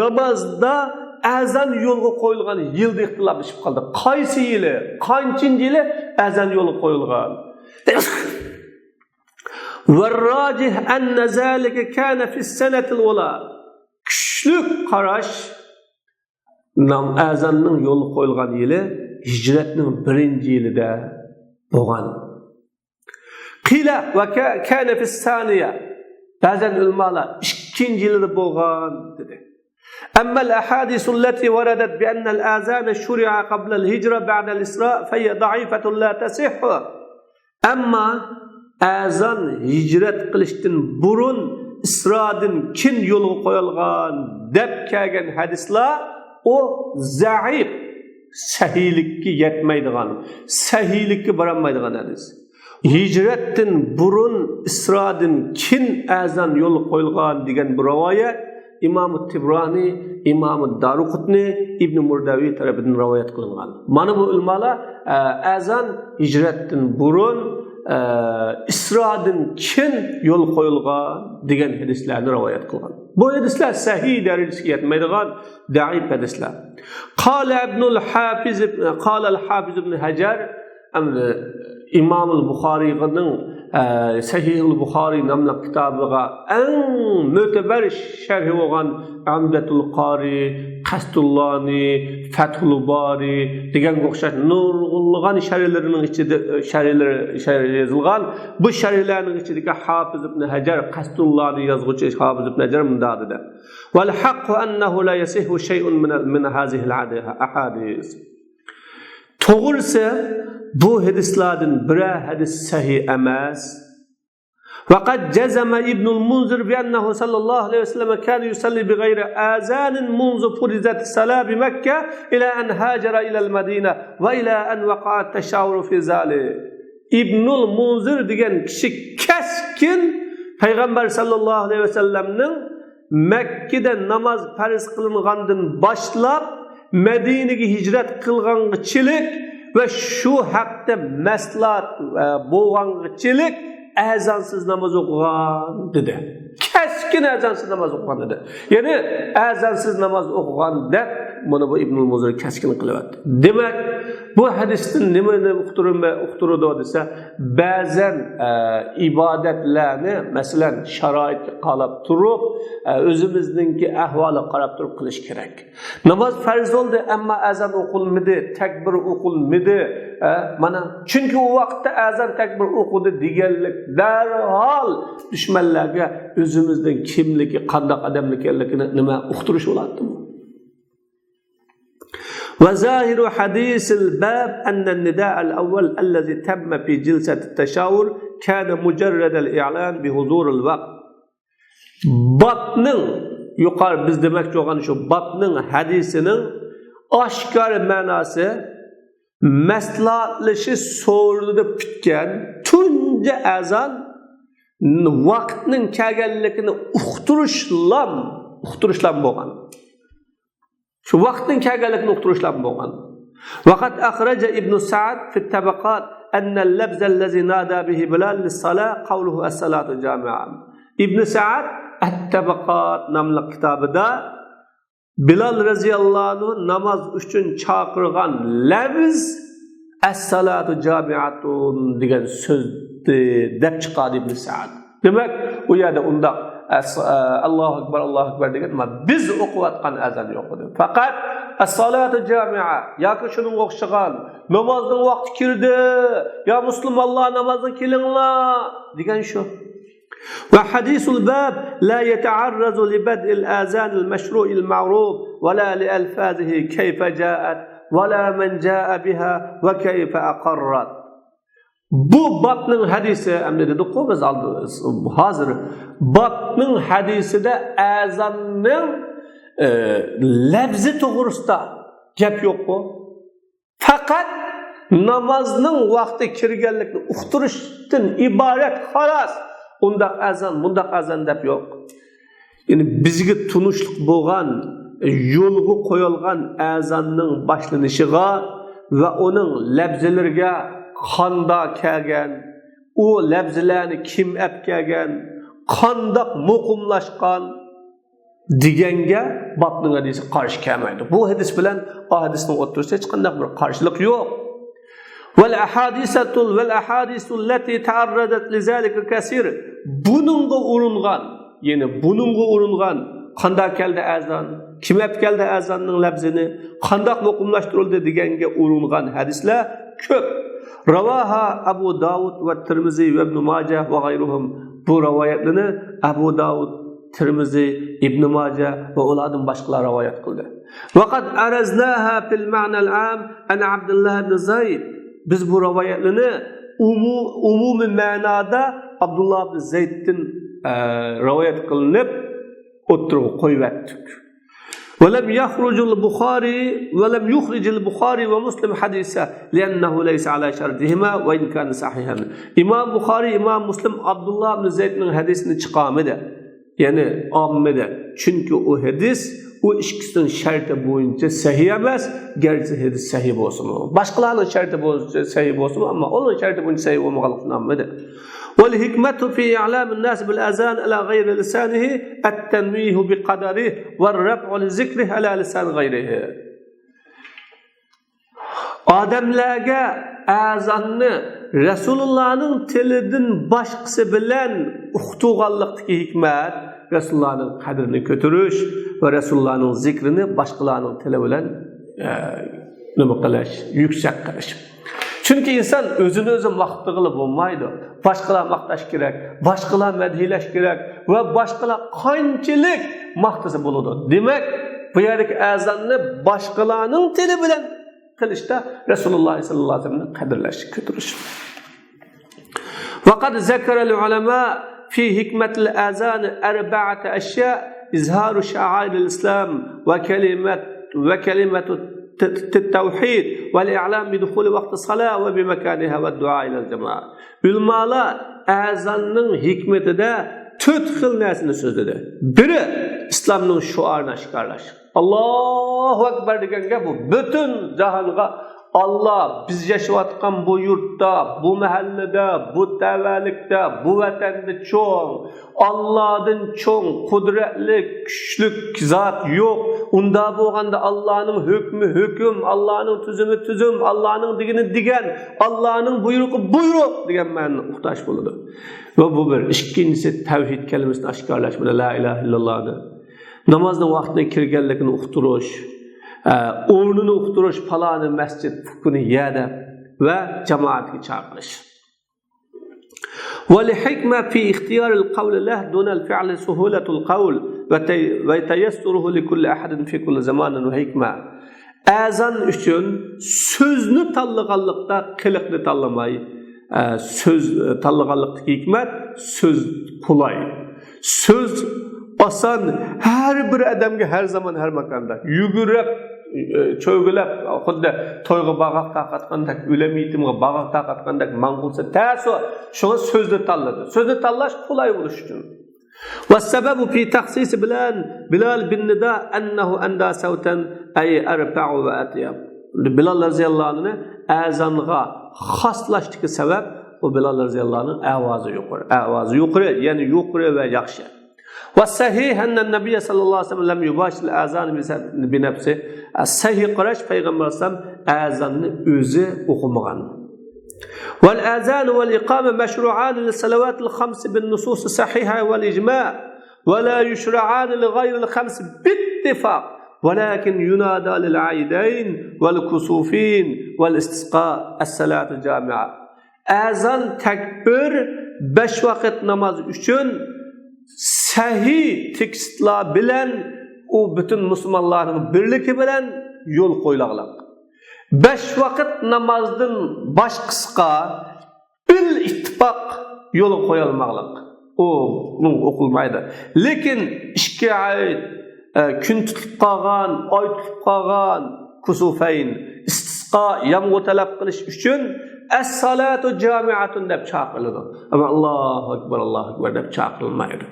نامازدا ئەزان يولغا قويۇلغان يىلدا ئىختىلاپلىشىپ قالدى. قايسى يىلى، قانچىنچى يىلى ئەزان يولغا قويۇلغان؟ والراجح أن ذلك كان في السنة الأولى. كۈچلۈك قاراش، نام-، ئەزاننىڭ يولغا قويۇلغان يىلى ھىجرەتنىڭ بىرىنچى يىلىدا بولغان. قيل وك-، كان في الثانية. بەزەن ئۆلىمالار ئىككىنچى يىلىدا بولغان دېدى. أما الأحاديث التي وردت بأن الأذان شرع قبل الهجرة بعد الإسراء فهي ضعيفة لا تصح. ئەمما ئەزان ھىجرەت قىلىشتىن بۇرۇن ئىسرادىن كېيىن يولغا قويۇلغان دەپ كەلگەن ھەدىسلەر ئۇ زەئىپ، سەھىھلىككە يەتمەيدىغان، سەھىھلىككە بارالمايدىغان ھەدىس. ھىجرەتتىن بۇرۇن ئىسرادىن كېيىن ئەزان يولغا قويۇلغان دېگەن بۇ رىۋايەت ئىمامۇ تىبرانى، ئىمامۇ دارىقۇتنى، ئىبنى مۇردەۋىي تەرىپىدىن رىۋايەت قىلىنغان. مانا بۇ ئۆلىمالار، ئە، ئەزان ھىجرەتتىن بۇرۇن، ئە، ئىسرادىن كېيىن يول قويۇلغان دېگەن ھەدىسلەرنى رىۋايەت قىلغان. بۇ ھەدىسلەر سەھىھ دەرىجىسىگە يەتمەيدىغان دەئىپ ھەدىسلەر. قال ابن الحافظ، قال الحافظ ابن حجر، ئەمدى ئىمامۇل بۇخارىينىڭ، ئە، سەھىھۇل بۇخارىي ناملىق كىتابىغا ئەڭ مۆتىبەر شەرھى بولغان ئەمدەتۇل قارىي، قەستۇللانى، فەتھۇل بارىي دېگەنگە ئوخشاش نۇرغۇنلىغان شەرھلىرىنىڭ ئىچىدە، شەرھلىرى، شەرھى يېزىلغان. بۇ شەرھلەرنىڭ ئىچىدىكى ھاپىز ئىبن ھەجەر، قەستۇللانى يازغۇچى ھاپىز ئىبن ھەجەر مۇنداق دېدى: والحق أنه لا يصح شيء من، من هذه الأحاديث. توغرىسى، بۇ ھەدىسلەردىن بىرەر ھەدىس سەھىھ ئەمەس. وقد جزم ابن المنذر بأنه صلى الله عليه وسلم كان يصلي بغير آذان منذ فرضت الصلاة بمكة إلى أن هاجر إلى المدينة وإلى أن وقع التشاور في ذلك. ئىبنۇل مۇنزىر دېگەن كىشى كەسكىن پەيغەمبەر ساللاللاھۇ ئەلەيھى ۋەسەللەمنىڭ مەككىدە ناماز پەرز قىلىنغاندىن باشلاپ مەدىنىگە ھىجرەت قىلغانغىچىلىك ۋە شۇ ھەقتە مەسلىھەت، ئە، بولغانغىچىلىك ئەزانسىز ناماز ئوقۇغان دېدى. كەسكىن ئەزانسىز ناماز ئوقۇغان دېدى. يەنى ئەزانسىز ناماز ئوقۇغان دەپ مانا بۇ ئىبنۇل مۇنزىر كەسكىن قىلىۋەتتى. دېمەك، بۇ ھەدىستىن نېمىنى ئۇقتۇرۇم-، ئۇقتۇرىدۇ دېسە، بەزەن، ئە، ئىبادەتلەرنى، مەسىلەن، شارائىتقا قاراپ تۇرۇپ، ئە، ئۆزىمىزنىڭكى ئەھۋالىغا قاراپ تۇرۇپ قىلىش كېرەك. ناماز پەرز بولدى، ئەمما ئەزان ئوقۇلمىدى، تەكبىر ئوقۇلمىدى. ئە، مانا، چۈنكى ئۇ ۋاقىتتا ئەزان، تەكبىر ئوقۇدى دېگەنلىك دەرھال دۈشمەنلەرگە ئۆزىمىزنىڭ كىملىكى، قانداق ئادەملىك ئىكەنلىكىنى نېمە ئۇقتۇرۇش بولاتتىمۇ؟ وظاهر حديث الباب أن النداء الأول الذي تم في جلسة التشاور كان مجرد الإعلان بحضور الوقت. بابنىڭ، يۇقىرى بىز دېمەكچى بولغان شۇ بابنىڭ ھەدىسىنىڭ ئاشكارا مەناسى مەسلىھەتلىشىش سورۇنىدا پۈتكەن تۇنجى ئەزان ۋاقىتنىڭ كەلگەنلىكىنى ئۇقتۇرۇشلام، ئۇقتۇرۇشلام بولغان. شۇ ۋاقىتنىڭ كەلگەنلىكىنى ئۇقتۇرۇشلام بولغان. وقد أخرج ابن سعد في الطبقات أن اللفظ الذي نادى به بلال للصلاة قوله الصلاة جامعة. ئىبن سەئد ئەت-تەبەقات ناملىق كىتابىدا بىلال رەزىياللاھۇ ئەنھۇ ناماز ئۈچۈن چاقىرغان لەۋز «ئەسسالاتۇ جامىئەتۇن» دېگەن سۆزدى دەپ چىقاردى ئىبن سەئد. دېمەك، ئۇ يەردە ئۇنداق ئەس-، ئە، «ئاللاھۇ ئەكبەر، ئاللاھۇ ئەكبەر» دېگەن، ئەمما بىز ئوقۇۋاتقان ئەزان يوق ئىدى. پەقەت «ئەسسالاتۇ جامىئە» ياكى شۇنىڭغا ئوخشىغان «نامازنىڭ ۋاقتى كىردى، يا مۇسۇلمانلار، نامازغا كېلىڭلار» دېگەن شۇ. وحديث الباب لا يتعرض لبدء الأذان المشروع المعروف ولا لألفاظه كيف جاءت ولا من جاء بها وكيف أقرت. بۇ بابنىڭ ھەدىسى، ئەمدى دېدۇققۇ بىز ئالدىن، ھازىر بابنىڭ ھەدىسىدە ئەزاننىڭ، ئە، لەپزى توغرىسىدا گەپ يوققۇ. پەقەت نامازنىڭ ۋاقتى كىرگەنلىكىنى ئۇقتۇرۇشتىن ئىبارەت، خالاس. ئۇنداق ئەزان، مۇنداق ئەزان دەپ يوق. يەنى بىزگە تونۇشلۇق بولغان، يولغا قويۇلغان ئەزاننىڭ باشلىنىشىغا ۋە ئۇنىڭ لەپزىلىرىگە قانداق كەلگەن، ئۇ لەپزىلەرنى كىم ئەپ كەلگەن، قانداق مۇقىملاشقان، دېگەنگە بابنىڭ ھەدىسى قارشى كەلمەيدۇ. بۇ ھەدىس بىلەن ئا ھەدىسنىڭ ئوتتۇرىسىدا ھېچقانداق بىر قارشىلىق يوق. والأحاديث، والأحاديث التي تعرضت لذلك كثير. بۇنىڭغا ئۇرۇنغان، يەنى بۇنىڭغا ئۇرۇنغان، قانداق كەلدى ئەزان، كىم ئەپ كەلدى ئەزاننىڭ لەپزىنى، قانداق مۇقىملاشتۇرۇلدى دېگەنگە ئۇرۇنغان ھەدىسلەر كۆپ. رواها أبو داود والترمذي وابن ماجه وغيرهم. بۇ رىۋايەتلىرىنى ئەبۇ داۋۇد، تىرمىزى، ئىبنى ماجە ۋە ئۇلاردىن باشقىلار رىۋايەت قىلدى. وقد عرضناها في المعنى العام عن عبد الله بن زيد. بىز بۇ رىۋايەتلىرىنى ئومۇ-، ئومۇمىي مەنادا ئابدۇللا ئىبن زەيدتىن، ئە، رىۋايەت قىلىنىپ ئوتتۇرىغا قويۇۋەتتۇق. ولم يخرج البخاري، ولم يخرج البخاري ومسلم حديثه لأنه ليس على شرطهما وإن كان صحيحا. ئىمام بۇخارى، ئىمام مۇسلىم ئابدۇللا ئىبن زەيدنىڭ ھەدىسىنى چىقارمىدى. يەنى ئاممىدە. چۈنكى ئۇ ھەدىس ئۇ ئىككىسىنىڭ شەرتى بويىچە سەھىھ ئەمەس، گەرچە ھەدىس سەھىھ بولسىمۇ. باشقىلارنىڭ شەرتى بويىچە سەھىھ بولسىمۇ، ئەمما ئۇنىڭ شەرتى بويىچە سەھىھ بولمىغانلىقى ئۈچۈن ئاممىدە. والحكمة في إعلام الناس بالأذان على غير لسانه التنويه بقدره والرفع لذكره على لسان غيره. ئادەملەرگە ئەزاننى رەسۇلۇللانىڭ تىلىدىن باشقىسى بىلەن ئۇقتۇرغانلىقتىكى ھېكمەت، رەسۇلۇللانىڭ قەدرىنى كۆتۈرۈش ۋە رەسۇلۇللانىڭ زىكرىنى باشقىلارنىڭ تىلى بىلەن، ئە، نېمە قىلىش، يۈكسەك قىلىش. چۈنكى ئىنسان ئۆزىنى ئۆزى ماختىغىلى بولمايدۇ. باشقىلار ماختاش كېرەك، باشقىلار مەدھىيلەش كېرەك ۋە باشقىلار قانچىلىك ماختىسا بولىدۇ. دېمەك، بۇ يەردىكى ئەزاننى باشقىلارنىڭ تىلى بىلەن قىلىشتا رەسۇلۇللاھ سەللەللاھۇ ئەلەيھى ۋەسەللەمنى قەدىرلەش، كۆتۈرۈش. وقد ذكر العلماء في حكمة الأذان أربعة أشياء: إظهار شعائر الإسلام وكلمة، وكلمة التوحيد والإعلام بدخول وقت الصلاة وبمكانها والدعاء إلى الجماعة. ئۆلىمالار ئەزاننىڭ ھېكمىتىدە تۆت خىل نەرسىنى سۆزلىدى. بىرى، ئىسلامنىڭ شوئارىنى ئاشكارىلاش. ئاللاھۇ ئەكبەر دېگەن گەپ بۇ. پۈتۈن جاھانغا ئاللا بىز ياشاۋاتقان بۇ يۇرتتا، بۇ مەھەللىدە، بۇ تەۋەلىكتە، بۇ ۋەتەندە چوڭ، ئاللادىن چوڭ، قۇدرەتلىك، كۈچلۈك زات يوق. ئۇنداق بولغاندا ئاللانىڭ ھۆكمى ھۆكۈم، ئاللانىڭ تۈزۈمى تۈزۈم، ئاللانىڭ دېگىنى دېگەن، ئاللانىڭ بۇيرۇقى بۇيرۇق دېگەن مەنىنى ئۇقتۇرۇش بولىدۇ. ۋە بۇ بىر. ئىككىنچىسى، تەۋھىد كەلىمىسىنى ئاشكارىلاش بىلەن لا ئىلاھە ئىللاللاھنى. نامازنىڭ ۋاقتىنىڭ كىرگەنلىكىنى ئۇقتۇرۇش، ئە، ئورنىنى ئۇقتۇرۇش، پالانى مەسچىت، پۇكىنى يەر دەپ ۋە جامائەتكە چاقىرىش. والحكمة في اختيار القول له دون الفعل سهولة القول وتي-، وتيسره لكل أحد في كل زمان وحكمة. ئەزان ئۈچۈن سۆزنى تاللىغانلىقتا قىلىقنى تاللىماي، ئە، سۆز، ئە، تاللىغانلىقتىكى ھېكمەت، سۆز قولاي، سۆز ئاسان، ھەر بىر ئادەمگە ھەر زامان، ھەر ماكاندا يۈگۈرۈپ، ئە، چۆگىلەپ، خۇددى تويغا بارغاق تارقاتقاندەك، ئۆلۈم يېتىمگە بارغاق تارقاتقاندەك ماڭغۇلسا تەس ئۇ. شۇڭا سۆزنى تاللىدى. سۆزنى تاللاش قولاي بولۇش ئۈچۈن. والسبب في تخصيص بلال، بلال بالنداء أنه أندى صوتا أي أرفع وأطيب. بىلال رەزىياللاھۇ ئەنھۇنى ئەزانغا خاسلاشتىكى سەۋەب، ئۇ بىلال رەزىياللاھۇ ئەنھۇنىڭ ئاۋازى يۇقىرى، ئاۋازى يۇقىرى، يەنى يۇقىرى ۋە ياخشى. والصحيح أن النبي صلى الله عليه وسلم لم يباشر الأذان بنفسه. سەھىھ قاراش، پەيغەمبەر ئەلەيھىسسالام ئەزاننى ئۆزى ئوقۇمىغان. والأذان والإقامة مشروعان للصلوات الخمس بالنصوص الصحيحة والإجماع، ولا يشرعان لغير الخمس باتفاق، ولكن ينادى للعيدين والكسوفين والاستسقاء الصلاة الجامعة. ئەزان، تەكبىر بەش ۋاقىت ناماز ئۈچۈن سەھىھ تېكىستلار بىلەن، ئۇ پۈتۈن مۇسۇلمانلارنىڭ بىرلىكى بىلەن يول قويۇلغانلىق. بەش ۋاقىت نامازدىن باشقىسىغا بىل ئىتتىپاق يولغا قويالماغلىق. ئۇ، ئۇنىڭ ئوقۇلمايدۇ. لېكىن ئىككى ئايەت، ئە، كۈن تۇتۇلۇپ قالغان، ئاي تۇتۇلۇپ قالغان، كۇسۇفەين، ئىستىسقا، يامغۇر تەلەپ قىلىش ئۈچۈن ئەسسالاتۇ جامىئەتۇن دەپ چاقىرىلىدۇ. ئەمما ئاللاھۇ ئەكبەر، ئاللاھۇ ئەكبەر دەپ چاقىرىلمايدۇ.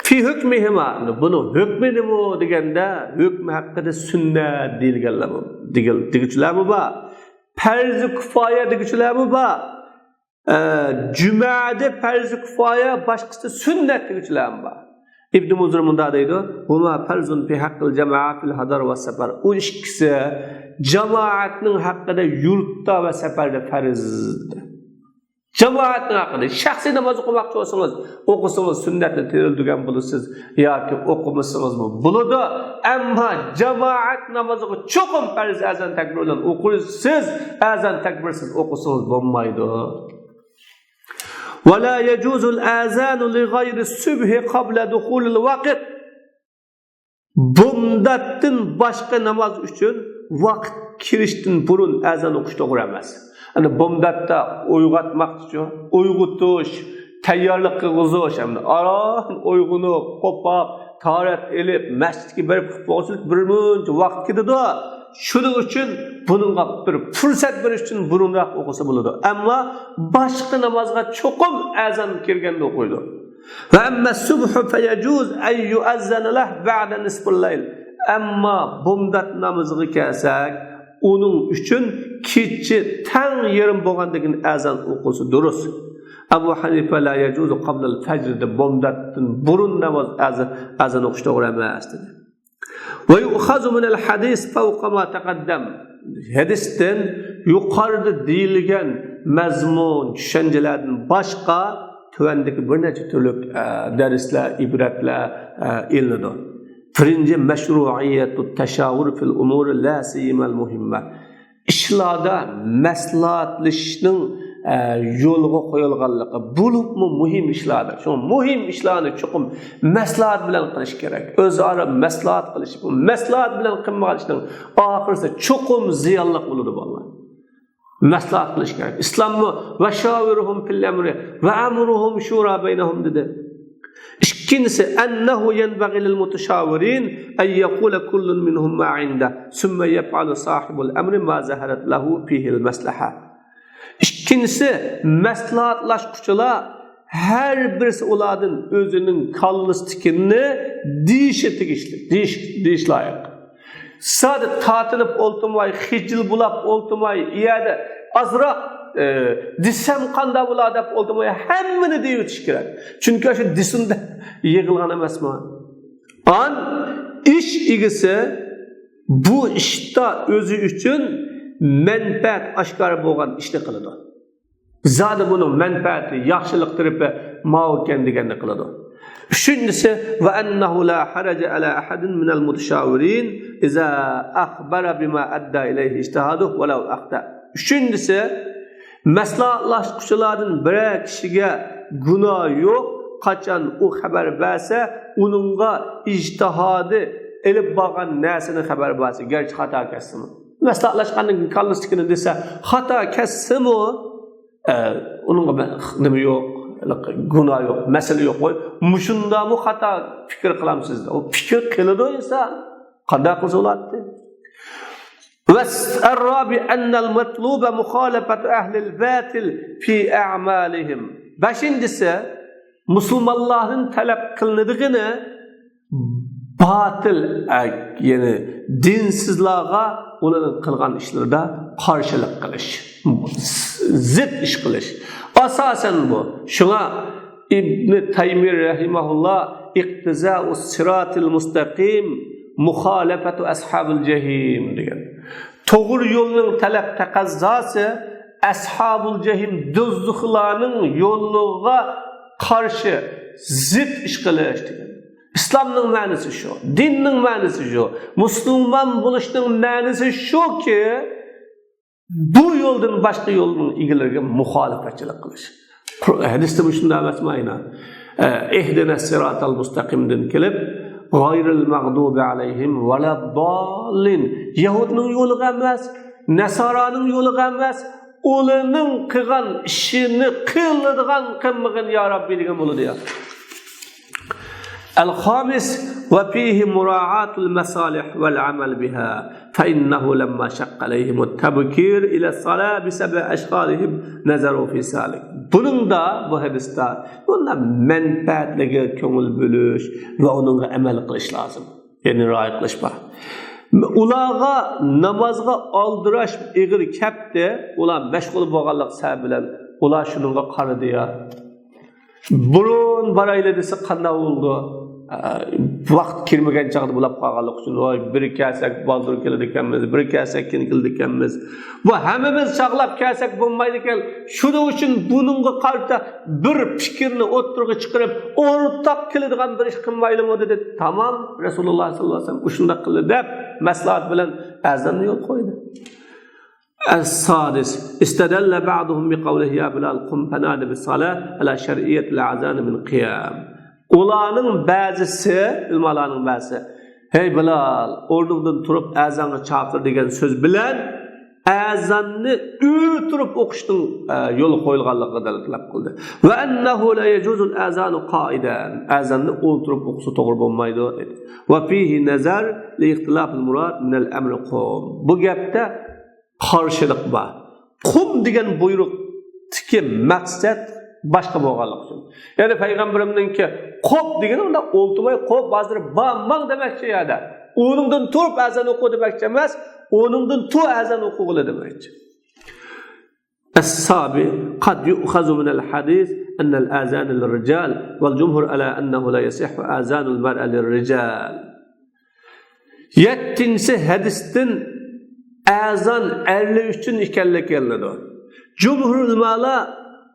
في حكمهما، بۇنىڭ ھۆكمى نېمە دېگەندە، ھۆكمى ھەققىدە سۈننەت دېيىلگەنلەرمۇ، دېگىل-، دېگۈچىلەرمۇ بار. پەرزى كۇفايە دېگۈچىلەرمۇ بار. ئە، جۈمەدە پەرزى كۇفايە، باشقىسى سۈننەت دېگۈچىلەرمۇ بار. ئىبنى مۇنزىر مۇنداق دەيدۇ: هما فرض في حق الجماعة في الحضر والسفر. ئۇ ئىككىسى جامائەتنىڭ ھەققىدە يۇرتتا ۋە سەپەردە پەرز. جامائەتنىڭ ھەققىدە. شەخسىي ناماز ئوقۇماقچى بولسىڭىز، ئوقۇسىڭىز سۈننەتنى تېرىلدۈرگەن بولىسىز ياكى ئوقۇمىسىڭىزمۇ بولىدۇ. ئەمما جامائەت نامىزىغا چوقۇم پەرز ئەزان تەكبىر بىلەن ئوقۇيسىز، ئەزان تەكبىرسىز ئوقۇسىڭىز بولمايدۇ. ولا يجوز الأذان لغير الصبح قبل دخول الوقت. بومداتتىن باشقا ناماز ئۈچۈن ۋاقىت كىرىشتىن بۇرۇن ئەزان ئوقۇش توغرا ئەمەس. ئەنە بومداتتا ئويغاتماقچىچۇ، ئويغىتىش، تەييارلىق قىلغۇزۇش، ئەمدى ئاران ئويغىنىپ، قوپاپ، تاھارەت ئېلىپ، مەسچىتكە بېرىپ خۇتبە ئوقۇشلۇق بىر مۇنچە ۋاقىت كېتىدۇ. شۇنىڭ ئۈچۈن بۇنىڭغا بىر پۇرسەت بېرىش ئۈچۈن بۇرۇنراق ئوقۇسا بولىدۇ. ئەمما باشقا نامازغا چوقۇم ئەزان كىرگەندە ئوقۇيدۇ. وأما الصبح فيجوز أن يؤذن له بعد نصف الليل. ئەمما بامدات نامىزىغا كەلسەك، ئۇنىڭ ئۈچۈن كېچە تەڭ يېرىم بولغاندىن كېيىن ئەزان ئوقۇلسا دۇرۇس. ئەبۇ ھەنىفە لا يەجۇزۇ قابلەل فەجر دېدى، بامداتتىن بۇرۇن ناماز ئەزا-، ئەزان ئوقۇش توغرا ئەمەس دېدى. ويؤخذ من الحديث فوق ما تقدم. ھەدىستىن يۇقىرىدا دېيىلگەن مەزمۇن، چۈشەنچىلەردىن باشقا تۆۋەندىكى بىر نەچچە تۈرلۈك، ئە، دەرسلەر، ئىبرەتلەر، ئە، ئېلىنىدۇ. بىرىنچى، مەشرۇئىيەتۇت تەشاۋۇر فىل ئۇمۇرى لا سىيمەل مۇھىممە. ئىشلاردا مەسلىھەتلىشىشنىڭ، ئە، يولغا قويۇلغانلىقى، بولۇپمۇ مۇھىم ئىشلاردا. شۇڭا مۇھىم ئىشلارنى چوقۇم مەسلىھەت بىلەن قىلىش كېرەك. ئۆزئارا مەسلىھەت قىلىش. بۇ مەسلىھەت بىلەن قىلمىغان ئىشنىڭ ئاخىرسى چوقۇم زىيانلىق بولىدۇ، بالىلار. مەسلىھەت قىلىش كېرەك. ئىسلاممۇ «ۋەشاۋىرھۇم فىل ئەمرى ۋە ئەمرۇھۇم شۇرا بەينەھۇم» دېدى. ئىككىنچىسى، «ئەننەھۇ يەنبەغى لىل مۇتەشاۋىرىن ئەن يەقۇلە كۇللۇن مىنھۇم ما ئىندەھ، سۇممە يەفئەلۇ ساھىبۇل ئەمرى ما زەھەرەت لەھۇ فىھىل مەسلەھە.» ئىككىنچىسى، مەسلىھەتلەشكۈچىلەر ھەر بىرسى ئۇلاردىن ئۆزىنىڭ كاللىسىدىكىنى دېيىشى تېگىشلىك، دېيىش، دېيىش لايىق. زادى تارتىنىپ ئولتۇرماي، خىجىل بولاپ ئولتۇرماي، ئۇ يەردە ئازراق، ئە، دېسەم قانداق بولا دەپ ئولتۇرماي، ھەممىنى دېيىۋېتىش كېرەك. چۈنكى شۇ دېسۇن دەپ يىغىلغان ئەمەسمۇ. ئان ئىش ئىگىسى بۇ ئىشتا ئۆزى ئۈچۈن مەنپەئەت ئاشكارا بولغان ئىشنى قىلىدۇ. زادى بۇنىڭ مەنپەئەتى، ياخشىلىق تەرىپى ماۋۇكەن دېگەننى قىلىدۇ. ئۈچىنچىسى، «ۋە ئەننەھۇ لا ھەرەجە ئەلا ئەھەدىن مىنەل مۇتەشاۋىرىن ئىزا ئەخبەرە بىما ئەددا ئىلەيھى ئىجتىھادۇھ ۋەلەۋ ئەختا.» ئۈچىنچىسى، مەسلىھەتلەشكۈچىلاردىن بىرەر كىشىگە گۇناھ يوق، قاچان ئۇ خەۋەر بەرسە، ئۇنىڭغا ئىجتىھادى ئېلىپ بارغان نەرسىنى خەۋەر بەرسە، گەرچە خاتا كەتسىمۇ. مەسلىھەتلەشكەندىن كېيىن كاللىسىدىكىنى دېسە، خاتا كەتسىمۇ، ئە، ئۇنىڭغا مە-، نېمە يوق، گۇناھ يوق، مەسىلە يوق. ۋاي، مۇشۇنداقمۇ خاتا پىكىر قىلامسىز؟ ئۇ پىكىر قىلىدۇ ئىنسان. قانداق قىلسا بولاتتى؟ ۋە ئەررابى ئەننەل مەتلۇبە مۇخالەپەتۇ ئەھلىل بەتىل فى ئەمالىھىم. بەشىنچىسى، مۇسۇلمانلاردىن تەلەپ قىلىنىدىغىنى باتىل، ئە، يەنى دىنسىزلارغا ئۇلارنىڭ قىلغان ئىشلىرىدا قارشىلىق قىلىش، زىت ئىش قىلىش. ئاساسەن بۇ. شۇڭا ئىبنى تەيمىيە رەھىمەھۇللا «ئىقتىزائۇ سىراتىل مۇستەقىم مۇخالەپەتۇ ئەسھابىل جەھىم» دېگەن. توغرا يولنىڭ تەلەپ تەقەززاسى ئەسھابۇل جەھىم، دوزىخلارنىڭ يولىغا قارشى، زىت ئىش قىلىش دېگەن. ئىسلامنىڭ مەنىسى شۇ، دىننىڭ مەنىسى شۇ، مۇسۇلمان بولۇشنىڭ مەنىسى شۇكى، بۇ يولدىن باشقا يولنىڭ ئىگىلىرىگە مۇخالىپەتچىلىك قىلىش. قۇر-، ھەدىستە مۇشۇنداق ئەمەسمۇ ئەينەن؟ ئە، «ئىھدىنەس سىراتەل مۇستەقىم» دىن كېلىپ، «غايرىل مەغدۇبى ئەلەيھىم ۋەلەدداللىن.» يەھۇدنىڭ يولىغا ئەمەس، نەسارانىڭ يولىغا ئەمەس، ئۇلارنىڭ قىلغان ئىشىنى قىلىدىغان قىلمىغىن يا رەببى دېگەن بولىدۇ يا. الخامس، وفيه مراعاة المصالح والعمل بها، فإنه لما شق عليهم التبكير إلى الصلاة بسبب أشغالهم نظروا في ذلك. بۇنىڭدا، بۇ ھەدىستە، بۇندا مەنپەئەتلىككە كۆڭۈل بۆلۈش ۋە ئۇنىڭغا ئەمەل قىلىش لازىم. يەنى رىئايە قىلىش بار. ئۇلارغا نامازغا ئالدىراش ئېغىر كەپتى، ئۇلار مەشغۇل بولغانلىقى سەۋەبى بىلەن ئۇلار شۇنىڭغا قارىدى يا. بۇرۇن بارايلى دېسە قانداق بولىدۇ؟ ئە، ۋاقىت كىرمىگەن چاغدا بولاپ قالغانلىقى ئۈچۈن، ۋاي، بىر كەلسەك بالدۇر كېلىدىكەنمىز، بىر كەلسەك كېيىن كېلىدىكەنمىز. بۇ ھەممىمىز چاغلاپ كەلسەك بولمايدىكەن. شۇنىڭ ئۈچۈن بۇنىڭغا قارىتا بىر پىكىرنى ئوتتۇرىغا چىقىرىپ، ئورتاق كېلىدىغان بىر ئىش قىلمايلىمۇ دېدى. تامام، رەسۇلۇللا ساللاللاھۇ ئەلەيھى ۋەسەللەم ئۇشۇنداق قىلدى دەپ مەسلىھەت بىلەن ئەزاننى يولغا قويدى. السادس، استدل بعضهم بقوله يا بلال قم فناد بالصلاة على شرعية الأذان من قيام. ئۇلارنىڭ بەزىسى، ئۆلىمالارنىڭ بەزىسى، ھەي بىلال، ئورنۇڭدىن تۇرۇپ ئەزانغا چاقىر دېگەن سۆز بىلەن ئەزاننى ئۆرە تۇرۇپ ئوقۇشنىڭ، ئە، يولغا قويۇلغانلىقىغا دەلالەت قىلدى. وأنه لا يجوز الأذان قاعدا. ئەزاننى ئولتۇرۇپ ئوقۇسا توغرا بولمايدۇ دېدى. وفيه نظر لاختلاف المراد من الأمر قم. بۇ گەپتە قارشىلىق بار. قۇم دېگەن بۇيرۇقتىكى مەقسەت باشقا بولغانلىقى ئۈچۈن. يەنى پەيغەمبىرىمنىڭكى قوپ دېگىنى ئۇنداق ئولتۇرماي، قوپ، ھازىر بار، ماڭ دېمەكچى يەردە. ئورنۇڭدىن تۇرۇپ ئەزان ئوقۇ دېمەكچى ئەمەس، ئورنۇڭدىن تۇر ئەزان ئوقۇغىلى دېمەكچى. السابع، قد يؤخذ من الحديث أن الآذان للرجال، والجمهور على أنه لا يصح آذان المرأة للرجال. يەتتىنچىسى، ھەدىستىن ئەزان ئەرلەر ئۈچۈن ئىكەنلىكى ئېلىنىدۇ. جۇمھۇر ئۆلىمالار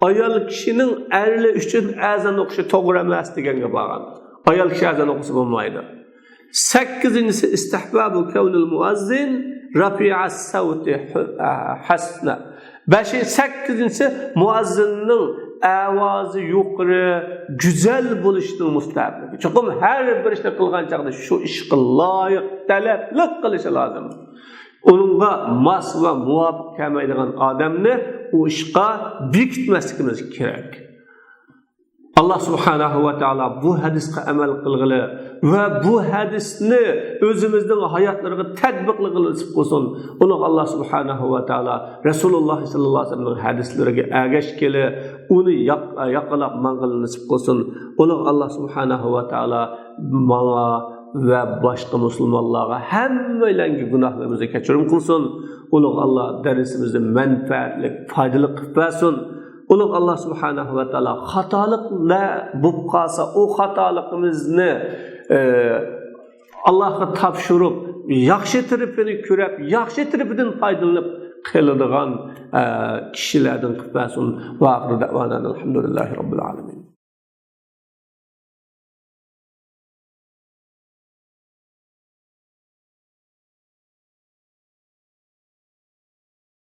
ئايال كىشىنىڭ ئەرلەر ئۈچۈن ئەزان ئوقۇشى توغرا ئەمەس دېگەنگە بارغان. ئايال كىشى ئەزان ئوقۇسا بولمايدۇ. سەككىزىنچىسى، استحباب كونل مۇئەززىن رەفىئە سەۋتى ھەسنە. بەشىنچى، سەككىزىنچىسى، مۇئەززىننىڭ ئاۋازى يۇقىرى، گۈزەل بولۇشىنىڭ مۇستەھەبلىكى. چوقۇم ھەر بىر ئىشنى قىلغان چاغدا شۇ ئىشقا لايىق، تەلەپلىك قىلىشى لازىم. ئۇنىڭغا ماس ۋە مۇۋاپىق كەلمەيدىغان ئادەمنى ئۇ ئىشقا بېكىتمەسلىكىمىز كېرەك. ئاللا سۇبھانەھۇ ۋە تائالا بۇ ھەدىسقە ئەمەل قىلغىلى ۋە بۇ ھەدىسنى ئۆزىمىزنىڭ ھاياتلىرىغا تەتبىقلىغىلى نېسىپ قىلسۇن. ئۇلۇغ ئاللا سۇبھانەھۇ ۋە تائالا رەسۇلۇللا ساللاللاھۇ ئەلەيھى ۋەسەللەمنىڭ ھەدىسلىرىگە ئەگەشكىلى، ئۇنى ياق-، ياقىلاپ ماڭغىلى نېسىپ قىلسۇن. ئۇلۇغ ئاللا سۇبھانەھۇ ۋە تائالا ماڭا ۋە باشقا مۇسۇلمانلارغا، ھەممەيلەنگە گۇناھلىرىمىزنى كەچۈرۈم قىلسۇن. ئۇلۇغ ئاللا دەرسىمىزنى مەنپەئەتلىك، پايدىلىق قىلىپ بەرسۇن. ئۇلۇغ ئاللا سۇبھانەھۇ ۋە تائالا خاتالىقلار بولۇپ قالسا، ئۇ خاتالىقىمىزنى، ئە، ئاللاغا تاپشۇرۇپ، ياخشى تەرىپىنى كۆرۈپ، ياخشى تەرىپىدىن پايدىلىنىپ قېلىدىغان، ئە، كىشىلەردىن قىلىپ بەرسۇن. ۋە ئاخىرۇ دەئۋانا ئەلھەمدۇلىللاھى رەببىل ئالەمىن.